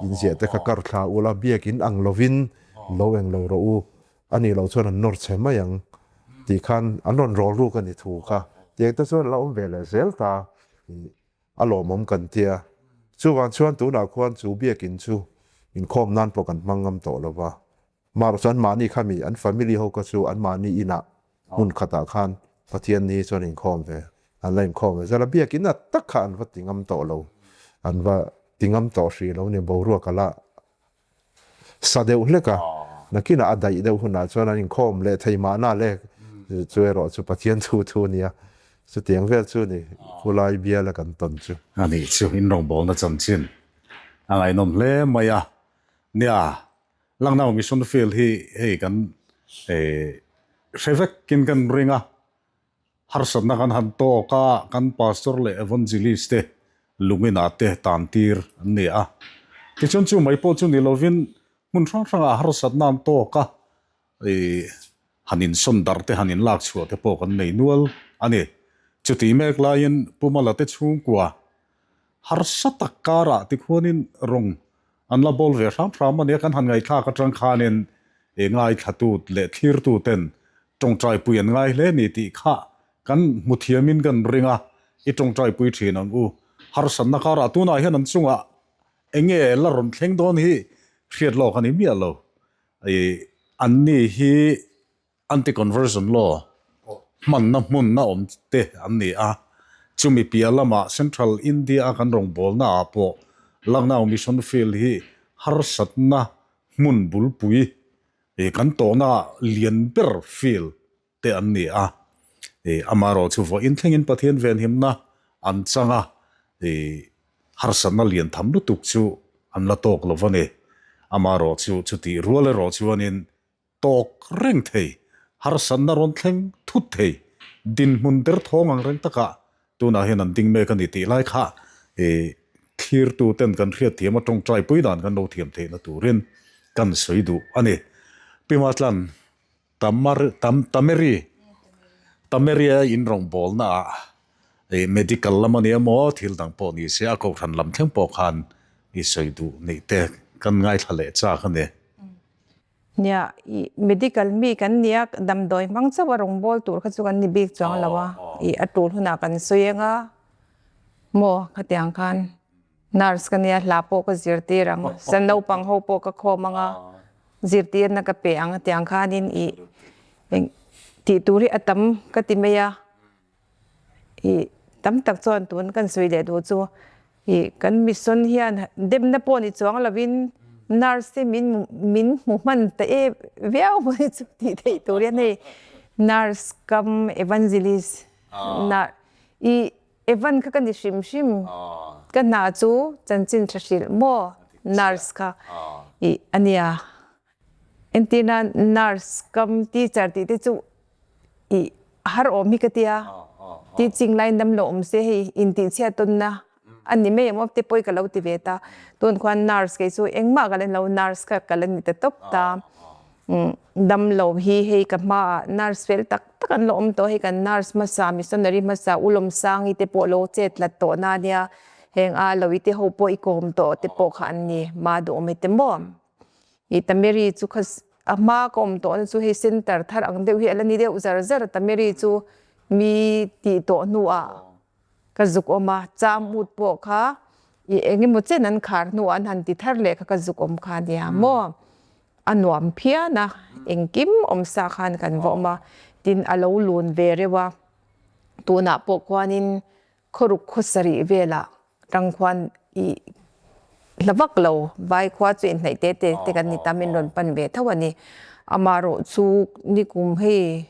inziah te kha kar thla ula, biakin ang lovin Lo eng lo rawh u, a nih loh chuan an nawr chhe mai ang tih khan an rawn rawl ruk a ni thu kha. Tiang te chuan a la awm ve leh zel ta a lawmawm kan tia. Chuvang chuan tunah khuan chu biakin chu inkhawm nan pawh kan hmang ngam tawh lo va. Marawh chuan mahni kha mi an family ho kha chu an mahni inah hmun khatah khan Pathian ni chuan inkhawm ve an la inkhawm ve zel a. Biakin a tak kha an va ti ngam tawh lo, an va ti ngam tawh hrih lo ni boruak a la Sa deuh hlek a, nakinah a daih deuh hunah chuan an inkhawm leh thei mahna le, chu erawh chu Pathian thu thu a nia, chutiang vel chu ni khulai biala kan tawn chu. A nih chu, in rawngbawlna chanchin a ngaihnawm hle mai a, nia, Lucknow Mission Field hi hei kan hre vekin kan ring a, Harsatna kan han tawk a, kan Pastor leh Evangelist te lungin ah te tan tir an ni a. Tichuan chu mai pawh chu ni lovin hmun hrang hrangah harsatna an tawk a, ih han insawn darh te han inlak chhuah te pawh kan nei nual a ni. Chutih mek laiin Pu Mala te chhungkua harsa tak karah tikhuanin rawng an la bawl ve hram hram a nia, kan han ngaihthlak atang khanin ih ngaithlatu leh thlirtu ten Tawngtaipui an ngai hle ni tih kha kan hmu thiamin kan ring a, i tawngtaipui thin ang u. Harsatna karah tunah hian an chungah eng nge la rawn thleng dawn hi hriat lawk a ni miah lo. I anni hi anti-conversion law hmanna hmunna awm te an ni a, chumi piah lamah Central India a kan rawngbawlna ah pawh Lucknow Mission Field hi harsatna hmun bulpui Ih kan tawhna lian ber field te an ni a, ih amaherawh chu vawiin thlengin Pathian venhimna an chang a, ih harsatna lian tham lutuk chu an la tawk lo va ni. Amaherawh chu chutih rual erawh chuanin tawk reng thei, harsatna rawn thleng thut thei, dinhmun derthawng ang reng takah Tunah hian an ding mek a ni tih lai kha i thlirtu ten kan hriatthiam a tawngtai pui dan kan lo thiam theihna turin kan sawi duh a ni. Pi Matlan, Tamar, Tam, Tameri, Tameria in rawngbawlna ah i medical lam a ni emaw thil dang pawh ni se a kohhran lam thleng pawh khan i sawi duh neih te kan ngaithla leh chak a ni. Nia, i medical mi kan nia, damdawi hmang chauh a rawngbâwl tur kha chu kan ni bik chuang lo a, i a tul hunah kan sawi ang a, maw khatiang khan nurse ka nia hla pawh ka zirtir ang, san naupang ho pawh ka khawm ang a, zirtirna ka pe ang tiang khanin i eng tih tur hi a tam ka ti mai a. I tam tak chuan tun kan sawi leh duh chu i kan mission hian demna pawh ni chuang lovin nurse te min min hmu hman ta em viau mai chu tih theih tur hian hei nurse kam evangelist na i evan kha ka ni hrim hrim ka hna chu chanchin tha hrilh maw nurse kha i ania entirna nurse kam teacher tih te chu I har awm hi ka tia, teaching line dam lo awm se hei intihchhiat tawnna. A ni mai ang te pawh ka lo ti ve ta. Tun khuan nurse kei chu engmah ka la ni lo, nurse kha ka la ni ta tawp ta. Damlo hi hei ka hmaah nurse fel tak tak an la awm tawh, hei kan nurse hmasa missionary hmasa U Lawmsangi te pawh lo chet tlat tawh na nia, heng a lo i te ho pawh i kawm tawh te pawh kha an ni, ma duhawm i te maw. I Tameri chu kha a hma ka awm tawh na chu hei center thar ang deuh hi a la ni deuh zar zar a, Tameri chu mi tih tawh hnuah ka zuk awm a, cham ut pawh kha i eng emaw chen an khar hnuah an han ti thar leh kha ka zuk awm kha nia maw. A nuam phian a, engkim awm sa khan kan va awm a, tin a lo lun ve reuh a, tunah pawh khuanin khawruk khaw sarih velah tang khuan i hla vak lo, vai khua chu inhnaih te te te kan ni ta min rawn pan ve tho a ni. Amaherawh chu nikum hei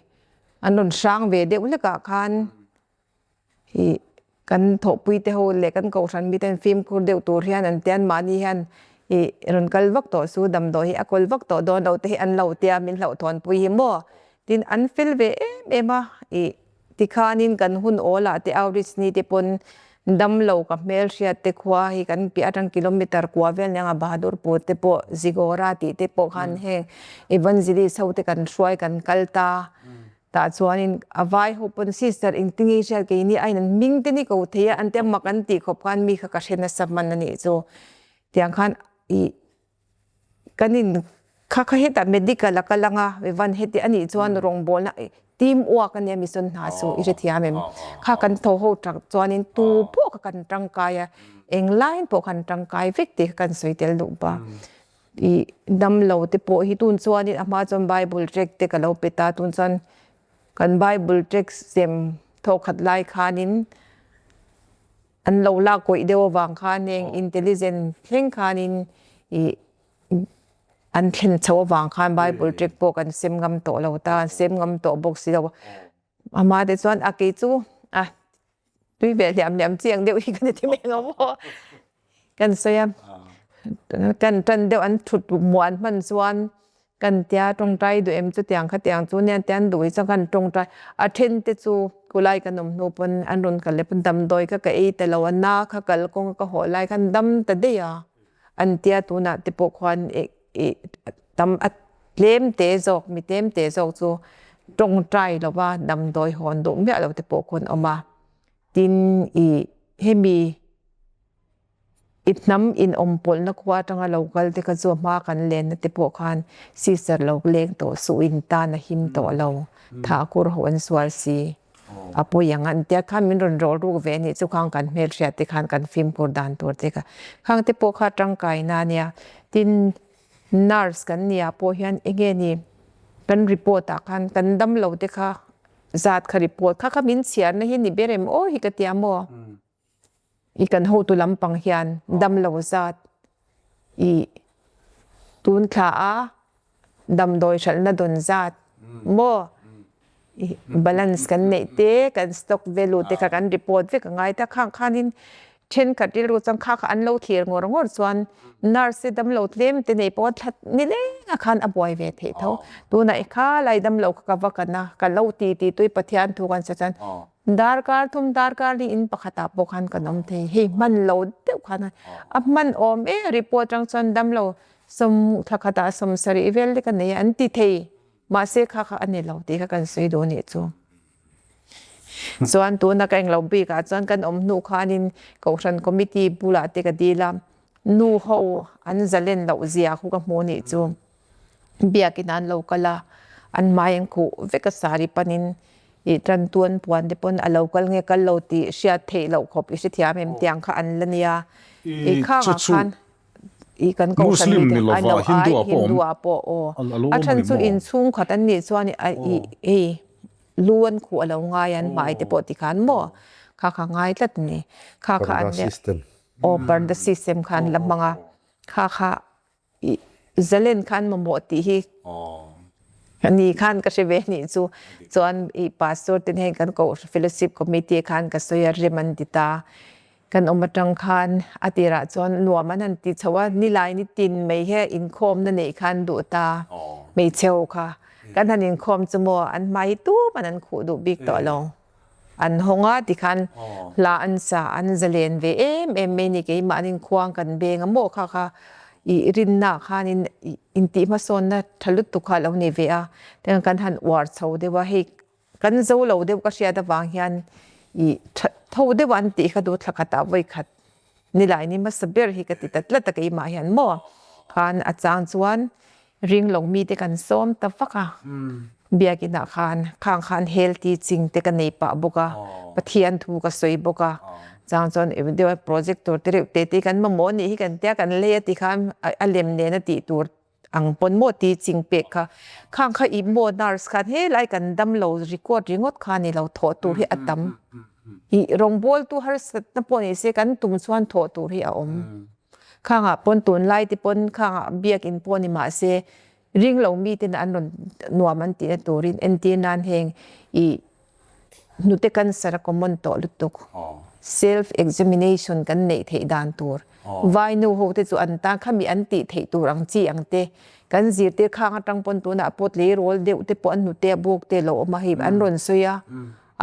an rawn hrang ve deuh hlekah khan i kan thawhpui te ho leh kan kohhran mi ten fimkhur deuh tur hian an tian mahni hian i rawn kal vak tawh su damdawi hi a kawl vak tawh dawn lo te hi an lo tia min hlauhthawnpui hi maw tin an fel ve em em a i tikhanin kan hun awl ah te outreach ni te pawn damlo ka hmelhriat te khua hi kan piah atang kilometer kua vel nia nga Bahadurpur te pawh Zigora tih te pawh khan heng evangelist ho te kan hruai kan kal ta. Tah chuanin a vai ho pawn sister engtinge i hriat keini aiin an hming te ni ko thei a an tia mak an tih khawp khan mi kha ka hre nasa hman a nih chu. Tiang khan ih kan in kha kha hetah medical a kal anga van heti a nih chuan rawngbawlna team work a nia mission hna chu i hrethiam em. Kha kan tho ho tak chuanin tu pawh kha kan tangkai a englaiin pawh kan tangkai vek tih kha kan sawi tel duh ba. I damlo te pawh hi tun chuanin a hma chuan Bible tract te ka lo pe ta, tun chuan kan Bible tract sem thawkhat lai khanin an lo lak kawih deuh avang khan heng intelligent thleng khanin ih an thlen chho avang khan Bible tract pawh kan sem ngam tawh lo ta, an sem ngam tawh bawk si lo. A hma te chuan a kei chu a tui ve hliam hliam chiang deuh hi ka ni ti mai ang maw kan sawi a kan tan deuh an thut muan hman chuan kan tia tawngtai duh em chutiang khatiang chu nia tian duh hi chuan kan tawngtai a then te chu kulai kan awm hnu pawn an rawn kal leh pawn damdawi kha ka ei ta lo a na kha kal kawng a ka haw lai khan dam ta daih a an tia tunah te pawh khuan ih tam a tlem te zawk mi tlem te zawk chu tawngtai lova damdawi hawn duh miah lo te pawh khawn awm a tin ih hemi i hnam inawm pawlhna khua atanga lo kal te kha chu a hma kan lenna te pawh khan sister lo leng tawh suh in tan a him tawh lo thakur ho an sual si. A pawi ang an tia khan min rawn rawl ruk ve anih chu khang kan hmelhriat te khan kan fimkhur dan tur te kha khang te pawh kha tangkaina ania tin nurse kan nia pawh hian enge ni kan report ah khan kan damlo te kha zat kha report kha kha min chhiarna hi ni ber em aw hi ka tia maw. I kan hotu lampang hian damlo zat i tun thla a damdawi hralhna dawn zat maw i balance kan neih te kan stock value te kha kan report vek a ngai ta khang khanin thenkhat rilru chuan kha kha an lo thlir ngawr ngawr chuan nurse te damlo tlem te nei pawh thla nileng a khan a buai ve theih tho tunah i khalai damlo kha ka va kan a ka lo ti ti tui Pathian thu kan sawi chuan Darkar thum darkar li in pakhatah pawh khan kan awm thei. Hei hman lo deuh khan a hman awm e report atang chuan damlo sawm thla khatah 70 vel te ka nei a an ti thei. Mahse kha kha a ni lo tih kha kan sawi duh anih chu. Chuan tuna ka englo bikah chuan kan awm hnu khanin Kohhran Committee bulah te ka dil a, nu ho an zalen loh zia khu ka hmu anih chu. Biakin an lo kal a, an hmai an khuh vek a sari panin ih tan tuan puan te pawn a lo kal nge kal lo tih hriat theih loh khawp i hrethiam em tiang kha an la nia. Ih khang ah khan ih kan kohhran mi te an lo ai Hindu ah pawh aw a then chu inchhung khat an nih chuan ih hei lu an khuh a lo ngai an hmai te pawh ti khan maw kha kha ngai tlat a ni kha kha an aw parda system kha an la hmang a kha kha I zalen khan mamawh tih hi ni khan ka hre ve nih chu chuan i pastor ten heng kan ko fellowship committee khan ka sawi a rem an ti ta kan awm atang khan a tirah chuan nuam an han ti chho a nilai ni tin mai he inkhawm na neih khan duh ta hmeichhe ho kha kan han inkhawm chu maw an hmai hi tuman an khuh duh bik tawh lo. an hawng a tikhan hla an sa an zalen ve em em mai ni keimahnin khuang kan beng a maw kha kha ih rinna ah khanin ih intih hmasawnna tha lutuk kha a lo ni ve a tiang kan han uar chho deuh a hei kan zo lo deuh ka hriat avang hian ih tha tho deuh an tih kha duh thla khatah vawi khat Nilai ni hmasa ber hi ka ti ta tlat a keimah hian maw khan a chang chuan ring lo mite kan sawm ta vak a, biakinah khan khang khan healthy ching te ka nei pah bawk a, Pathian thu ka sawi bawk a, chang chuan eng deuh a projector te reuh te te kan mamawh anih hi kan tia kan lei a ti khan a lem nen a tih tur ang pawn maw teaching pek kha khang kha i maw nurse khan helai kan dam lo record ringawt kha ni lo thawh tur hi a tam i rawngbawl tu harsatna pawh ni se kan tum chuan thawh tur hi a awm khangah pawn tunlai te pawn khangah biakin pawh ni mahse ring lo mi ten an rawn nuam an tihna turin entir nan heng i Hnute cancer a common tawh lutuk. Self examination kan neih theih dan tur. Vai nu ho te chu an tan khami an tih theih tur ang chi ang te. Kan zirtir khang atang pawn tunah pawh tleirawl deuh te pawh an hnute a bawk te lo awm a hei an rawn sawi a.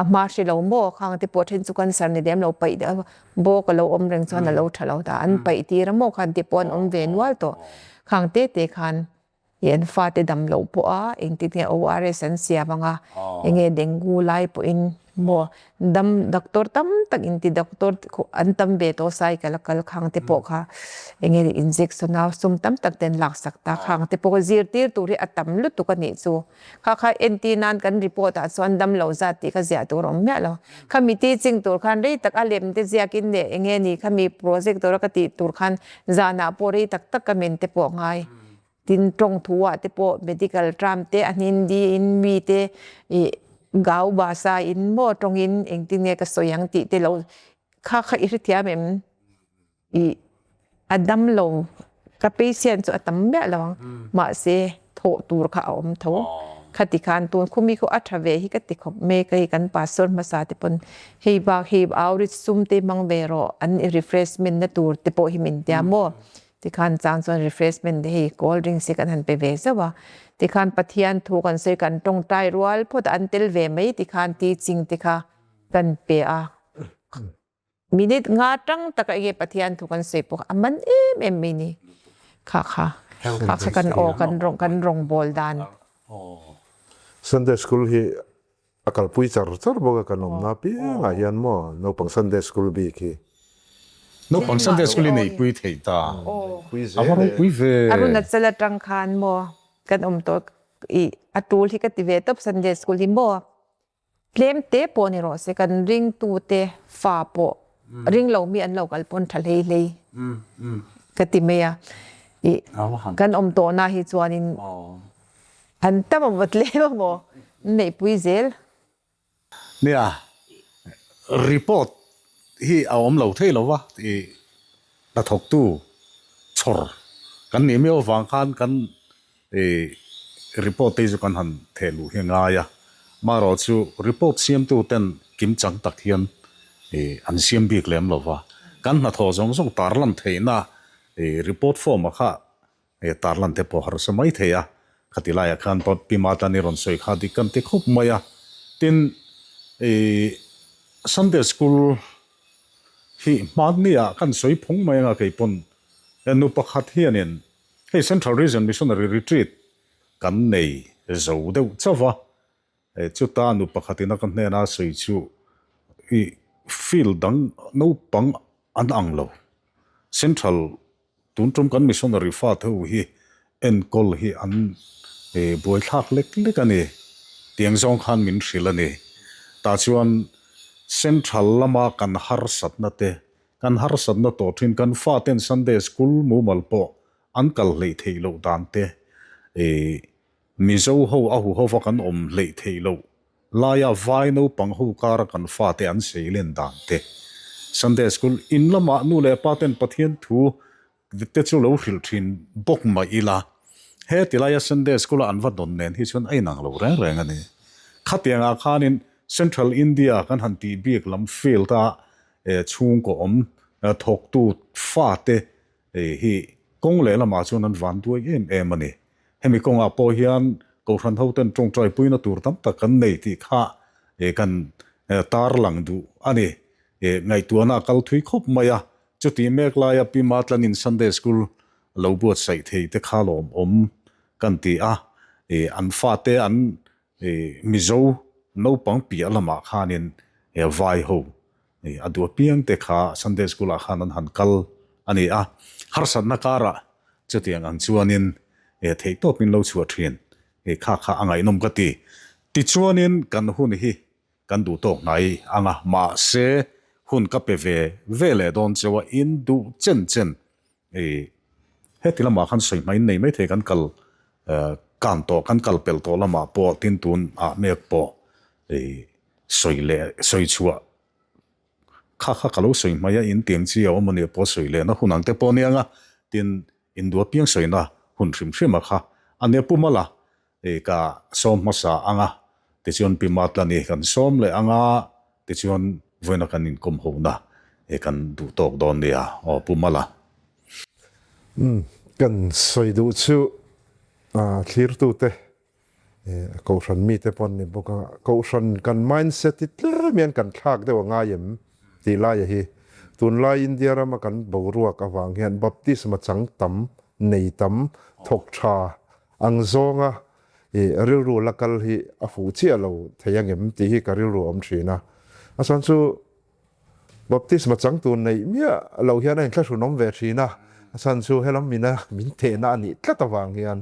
A hma hre lo maw khang te pawh then chu cancer ni lem lo paih deuh bawk a lo awm reng chuan a lo tha lo ta an paih tir a maw khan te pawh an awm ve nual tawh. Khang te te khan I an fate dam loh pawh a engtin nge ORS an siam ang a, enge dengue lai pawhin maw dam doctor tam tak inti doctor an tam ve tawh cycle a kal khang te pawh kha enge injection a sum tam tak te an laksak ta khang te pawh kha zirtir tur hi a tam lutuk a nih chu. Kha kha entir nan kan report ah chuan dam lo zat tih kha ziah tur a awm miah lo. Khami teaching tur khan rei tak a lem te ziakin leh enge ni khami project tura ka tih tur khan zanah pawh rei tak tak ka men te pawh a ngai. Tin tawng thu ah te pawh medical term te a Hindi in mi te ih gau basa in maw tawng in engtin nge ka sawi ang tih te lo kha kha i hrethiam em ih a dam lo ka patient chu a tam miah lo ang mahse thawh tur kha a awm tho khati khan tun khumi khu a tha ve hi ka ti khawp mai ka hei kan pastor hmasa te pawn hei bak hei outreach sum te hmang ve rawh an refreshment na tur te pawh hi min tia maw. Tikhan chang chuan refreshment te hei cold drinks hi kan han pe ve zauh a, tikhan Pathian thu kan sawi kan tawngtai rual phawt a an tel ve mai tikhan teaching te kha kan pe a, minute nga tang taka enge Pathian thu kan sawi pawh kha a man em em mai ni kha kha kha kha kan aw kan rawng kan rawngbawl dan. Sunday school hi A kalpui char char bawk a kan awmna apiangah hian maw naupang Sunday school bik hi. Naupang Sunday school hi neihpui theih ta. A va ropui ve. Arunachal atang khan maw kan awm tawh i a tul hi ka ti ve tawp Sunday school hi maw tlem te pawh ni rawh se kan ringtu te fa pawh ring lo mi an lo kal pawn tha hlei hlei ka ti mai a i kan awm tawhna hi chuanin An tam a vawt lem a maw? Neihpui zel. Nia, report hi a awm lo thei lo va, i hnathawktu chhawr kan nih miau avang khan kan i report te hi chu kan han theh luh hi a ngai a. Marawh chu report siamtu ten kimchang tak hian i an siam bik lem lo va, kan hnathawh zawng zawng tarlan theihna i report form ah kha He tarlan te pawh harsa mai thei a, khati laiah khan Pi Matani rawn sawi kha dik kan ti khawp mai a. Tin, i Sunday School hi hmanniah kan sawi phung mai anga kei pawn nu pakhat hianin hei Central Region Missionary Retreat kan nei zo deuh chauh va, chuta nu pakhatin a ka hnena sawi chu i field dang naupang an ang lo, Central Tun tum kan missionary fate ho hi enkawl hi an buaithlak lek lek a ni. Tiang zawng khan min hrilh a ni. Tah chuan Central lama kan harsatna te, kan harsatna tawh thin kan faten Sunday school mumal pawh an kal hleih theih loh dan te, Mizo ho a huhova kan awm hleih theih loh laia vai naupang ho kara kan fate an seilen dan te, Sunday School in lamah nu leh pa ten Pathian thu te chu lo hrilh thin bawk mah ila, he ti laia Sunday School a an va dawn nen hi chuan a inang lo reng reng a ni. Khatiangah khanin Central India kan han tih bik lam field a chhungkaw awm thawktu fate Hei hi kawng leh lamah chuan an van duai em em a ni. Hemi kawngah pawh hian Kohhran hoten tawngtaipuina tur tam tak kan nei tih kha kan tarlang duh a ni. Ngaihtuahna a kal thui khawp mai a, chutih mek laia Pi Matlanin Sunday School lo buatsaih thei te kha lawmawm kan ti a, an fate an Mizo naupang piah lamah khanin vai ho a duh apiang te kha Sunday School ah khan an han kal a ni a, harsatna karah chutiang ang chuanin theihtawp min lo chhuah thin kha kha a ngaihnawm ka ti. Tichuanin kan hun hi kan duh tawk hnai ang a, mahse hun ka pe ve ve leh dawn cheu a, in duh chen chen heti lamah khan sawi hma in nei maithei kan kal kan tawh kan kal pelh tawh lamah pawh tin tun ah mek pawh sawi leh sawi chhuah kha kha ka lo sawi hmai a in tiang chi a awm a nia pawh sawi lehna hun ang te pawh ania nga tin in duh apiang sawina hun hrim hrim a kha a nia pu mala ka sawm hmasa ang a tichuan pi Matlani kan sawm leh ang a tichuan vawiina kan inkawm hona kan duh tawk dawn nia aw pu mala. Umm kan sawi duh chu thlirtute Kohhran mite pawh an ni bawk a, Kohhran kan mindset hi tlem hian kan thlak deuh a ngai em tih laia hi tunlai India rama kan boruak avang hian baptisma chang tam, nei tam, thawk tha ang zawnga rilru la kal hi a fuh chiah lo thei angem tih hi ka rilru a awm thin a. A chhan chu Baptisma changtu neih miah lo hian a inthlahrunawm ve thin a, a chhan chu helam mina min tehna a nih tlat avang hian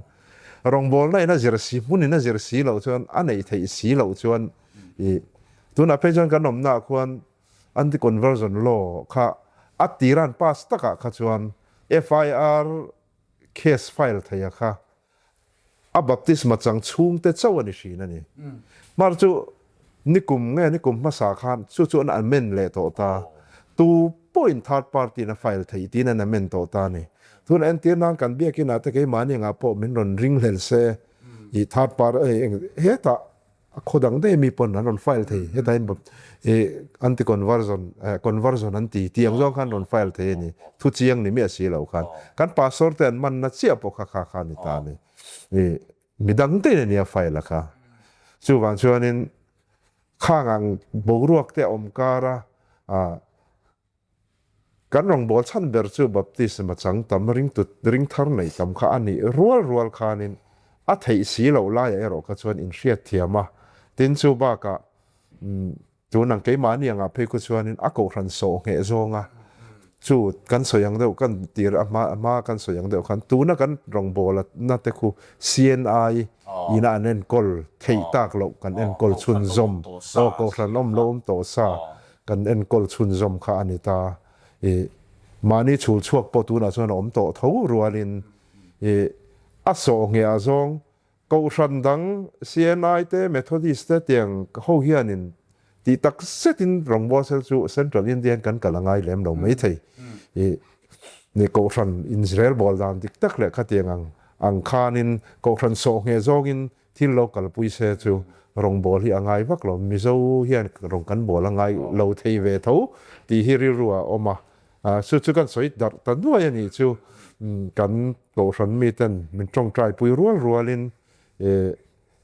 rawngbawlna in a zir si, hmunin a zir si loh chuan a neih theih si loh chuan ih tunah phei chuan kan awmnaah khuan anti-conversion law kha a tira an pass takah kha chuan FIR case file theia kha A baptisma chang chhungte chauh a ni hrin a ni. Mar chu nikum nge nikum hmasa khan chu chu an amend leh tawh ta. Tu pawhin third party in a file theih tiin an amend tawh ta a ni. Tuna entir nan kan biakin ah te keimahni angah pawh min rawn ring hlel se i third party hetah A khaw dang daih mi pawn an rawn file thei hetah hian anti conversion conversion an ti tih ang zawng khan rawn file thei a ni thu chiang ni miah si lo khan kan pastor te an manna chiah pawh kha kha kha a ni ta a ni i midang te in a nia file a kha chuvang chuanin khang ang boruak te a awm kar a Kan rawngbâwl chhan ber chu baptisma chang tam ringtu ringthar nei tam kha a nih rual rual khanin a theih si loh laiah erawh kha chuan inhriat thiam a. Tin, chu bakah tun ang keimahni angah phei khu chuanin a kohhran sawh ngheh zawnga chu kan sawi ang deuh kan tir a hma hma kan sawi ang deuh khan tuna kan rawngbâwl na te khu CNI ina an enkawl theih tak loh kan enkawl chhunzawm aw kohhran awm lo awm tawh sa Kan enkawl chhunzawm kha a ni ta. I mahni chhul chhuak pawh tunah chuan a awm tawh tho rualin i a sawh ngheh zawng Kohhran dang CNI te Methodist te tiang ho hianin tih tak zetin rawngbawlsel chu Central India hian kan kal a ngai lem lo maithei. I ni Kohhran Israel bawl dan dik tak leh khatiang ang ang khanin Kohhran sawh ngheh zawngin Thil lo kalpui se chu rawngbâwl hi a ngai vak lo, Mizo hian rawng kan bâwl a ngai lo thei ve tho tih hi rilru ah a awm a, chu chu kan sawi darh ta nuai a nih chu kan Kohhran miten min tawngtai pui rual rualin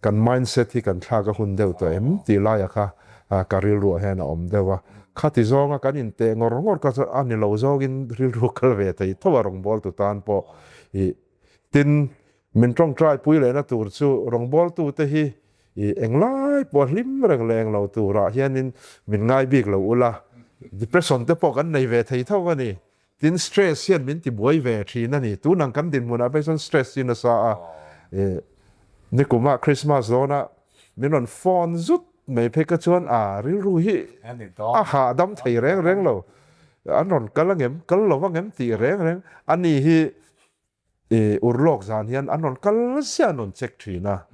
kan mindset hi kan thlak a hun deuh tawh em tih laiah kha ka rilruah hian a awm deuh a, khati zawnga kan inteh ngawr ngawr kha chu a ni lo zawngin rilru kal ve thei tho a rawngbâwltu tan pawh i tin Min tawngtai pui lehna tur chu rawngbawltute hi i englai pawh hlim reng leh englo turah hianin min ngai bik lo ula, depression te pawh kan nei ve thei tho a ni. Tin, stress hian min ti buai ve thin a ni. Tunang kan dinhmunah phei chuan stress hi nasa a, i nikumah Christmas dawnah min rawn phone zut mai phei ka chuan a rilru hi a hahdam thei reng reng lo. An rawn kal angem, kal lo angem tih reng reng a ni hi. I urlawk zan hian an rawn kal ziah an rawn check thin a,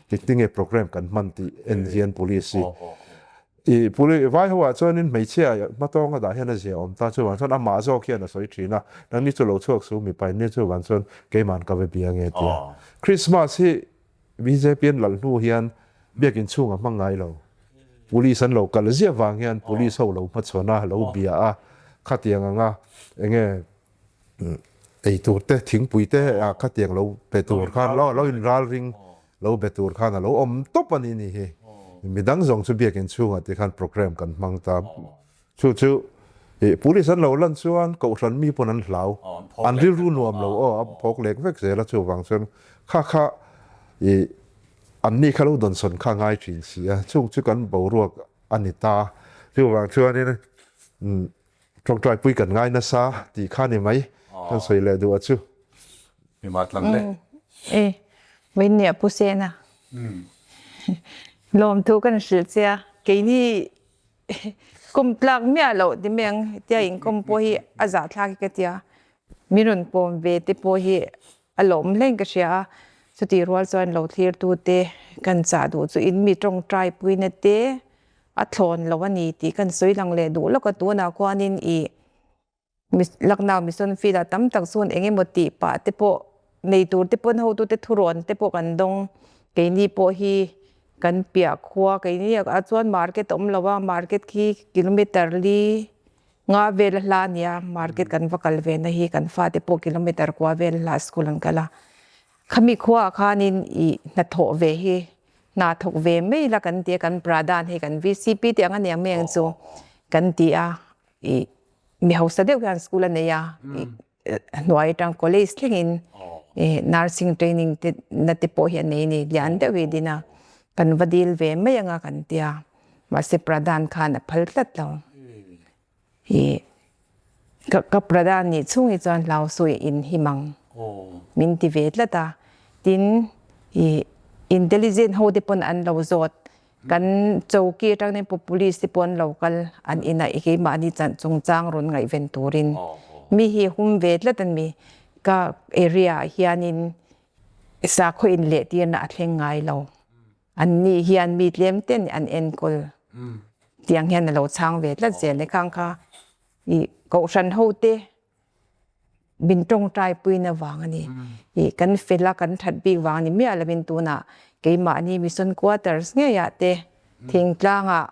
engtinge program kan hman tih en hian police hi i police vai ho ah chuanin hmeichhia hmatawnga dah hian a zia awm ta chuvang chuan amah zawk hian a sawi thin a, nangni chu lo chhuak su mipa in nia chuvang chuan keiman ka ve bia nge tia. Christmas hi bjp an lal hnu hian biakin chhung a hmang ngai lo, police an lo kal ziah vang hian police ho lo hmachhawn a, lo bia a, khatiang anga enge Ei tur te, thingpui te ah khatiang lo pe tur khan lo lo in ral ring lo be tur khan a lo awm tawp a ni ni hi. Midang zawng chu biakin chhungah te khan programme kan hmang ta. Chu chu ih police an lo lan chuan kohhran mi pawn an hlau. An rilru nuam lo aw a phawk lek vek zel a chuvang chuan kha kha ih an ni kha lo dawnsawn kha ngai thin si a. Chung chu kan boruak a ni ta. Chuvang chuanin umm Tawngtai pui kan ngai nasa tih kha ni mai kan sawi leh duh a chu. Mi mah tlang le. E, vawiin nia Pu Sena. Lawmthu kan hrilh che a, keini kawm tlak miah loh ti mai ang hetia inkawm pawh hi a zahthlak hi ka tia. Mi rawn kawm ve te pawh hi a lawm hlein ka hria a, chutih rual chuan lo thlirtute kan chah duh chu in mi tawngtai puina te a thlawn lo a ni tih kan sawi lang leh duh lawk a, tunah khuanin ih Lucknow Mission Field ah tam tak chuan eng emaw tih pah te pawh nei tur te pawn hotute thurawn te pawh kan dawng, keini pawh hi kan piah khua keini ah chuan market a awm lo a, market khi kilometer li Nga vel a hla nia, market kan va kal ve na hi kan fate pawh kilometer kua vel a hla school an kal a. Khami khuaah khanin i hnathawh ve hi hna thawk ve mai la kan ti a, kan Pradhan hei kan VCP tih ang a nia mai ang chu kan ti a, i mi hausa deuh hian school a nei a, i hnuai atang college thlengin nursing training te na te pawh hi a nei a ni, lian deuh hi a din a, kan va dil ve mai anga kan tia mahse Pradhan khan a phal tlat lo i ka ka Pradhan nih chhung hi chuan hlau sawi in him ang min ti ve tlat a, tin i intelligent ho te pawn an lo zawt Kan chowki atang nen pawh police te pawh an lo kal an inah i keimahni chungchang rawn ngaihven turin mi hi hum ve tlat an mi. Ka area ah hianin sakhaw inlehtirna a thleng ngai lo. Anni hian mi tlem ten an enkawl tiang hian a lo chhang ve tlat zel e khang kha i kohhran ho te Min tawngtai puina vang a ni. Ih kan fel a, kan that bik vang a ni miah lovin tunah keimahni Mission Quarters ngeiah te thingtlangah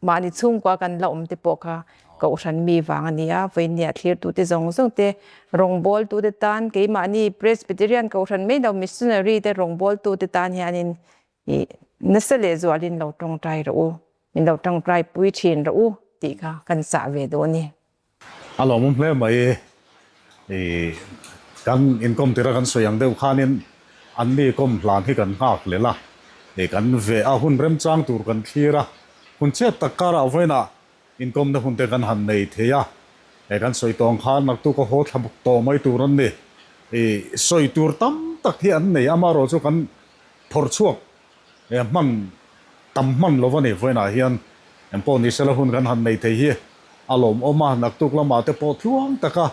mahni chhungkua kan la awm te pawh kha kohhran mi vang a ni a, vawinia thlirtute zawng zawng te, rawngbawltute tan keimahni Presbyterian kohhran mai lo Missionary te rawngbawltute tan hianin ih nasa lehzualin lo tawngtai rawh u, min lo tawngtai pui thin rawh u tih kha kan chah ve duh a ni. A lawmawm hle mai. I kan inkawm tira kan sawi ang deuh khanin anni kawm hlan hi kan nghak lel a, i kan ve a hun remchang tur kan thlir a, hun chep tak karah vawiinah inkawmna hun te kan han nei thei a, he kan sawi tawng khan naktuk a haw thla bawk tawh mai tur an ni. I sawi tur tam tak hi an nei, amaherawhchu chu kan phawrh chhuak He hman tam hman lo a ni vawiinah hian eng pawh ni sela hun kan han nei thei hi a lawmawm a, naktuk lamah te pawh tluang taka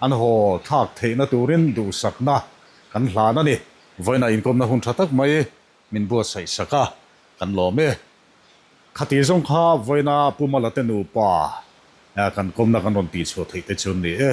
an haw thlak theihna turin duhsakna kan hlan a ni. Vawiinah inkawmna hun tha tak mai min buatsaih sak a, kan lawm e. Khati zawng kha vawiina Pu Mala te nupa kan kawmna kan rawn tihchhuah theih te chu ni e.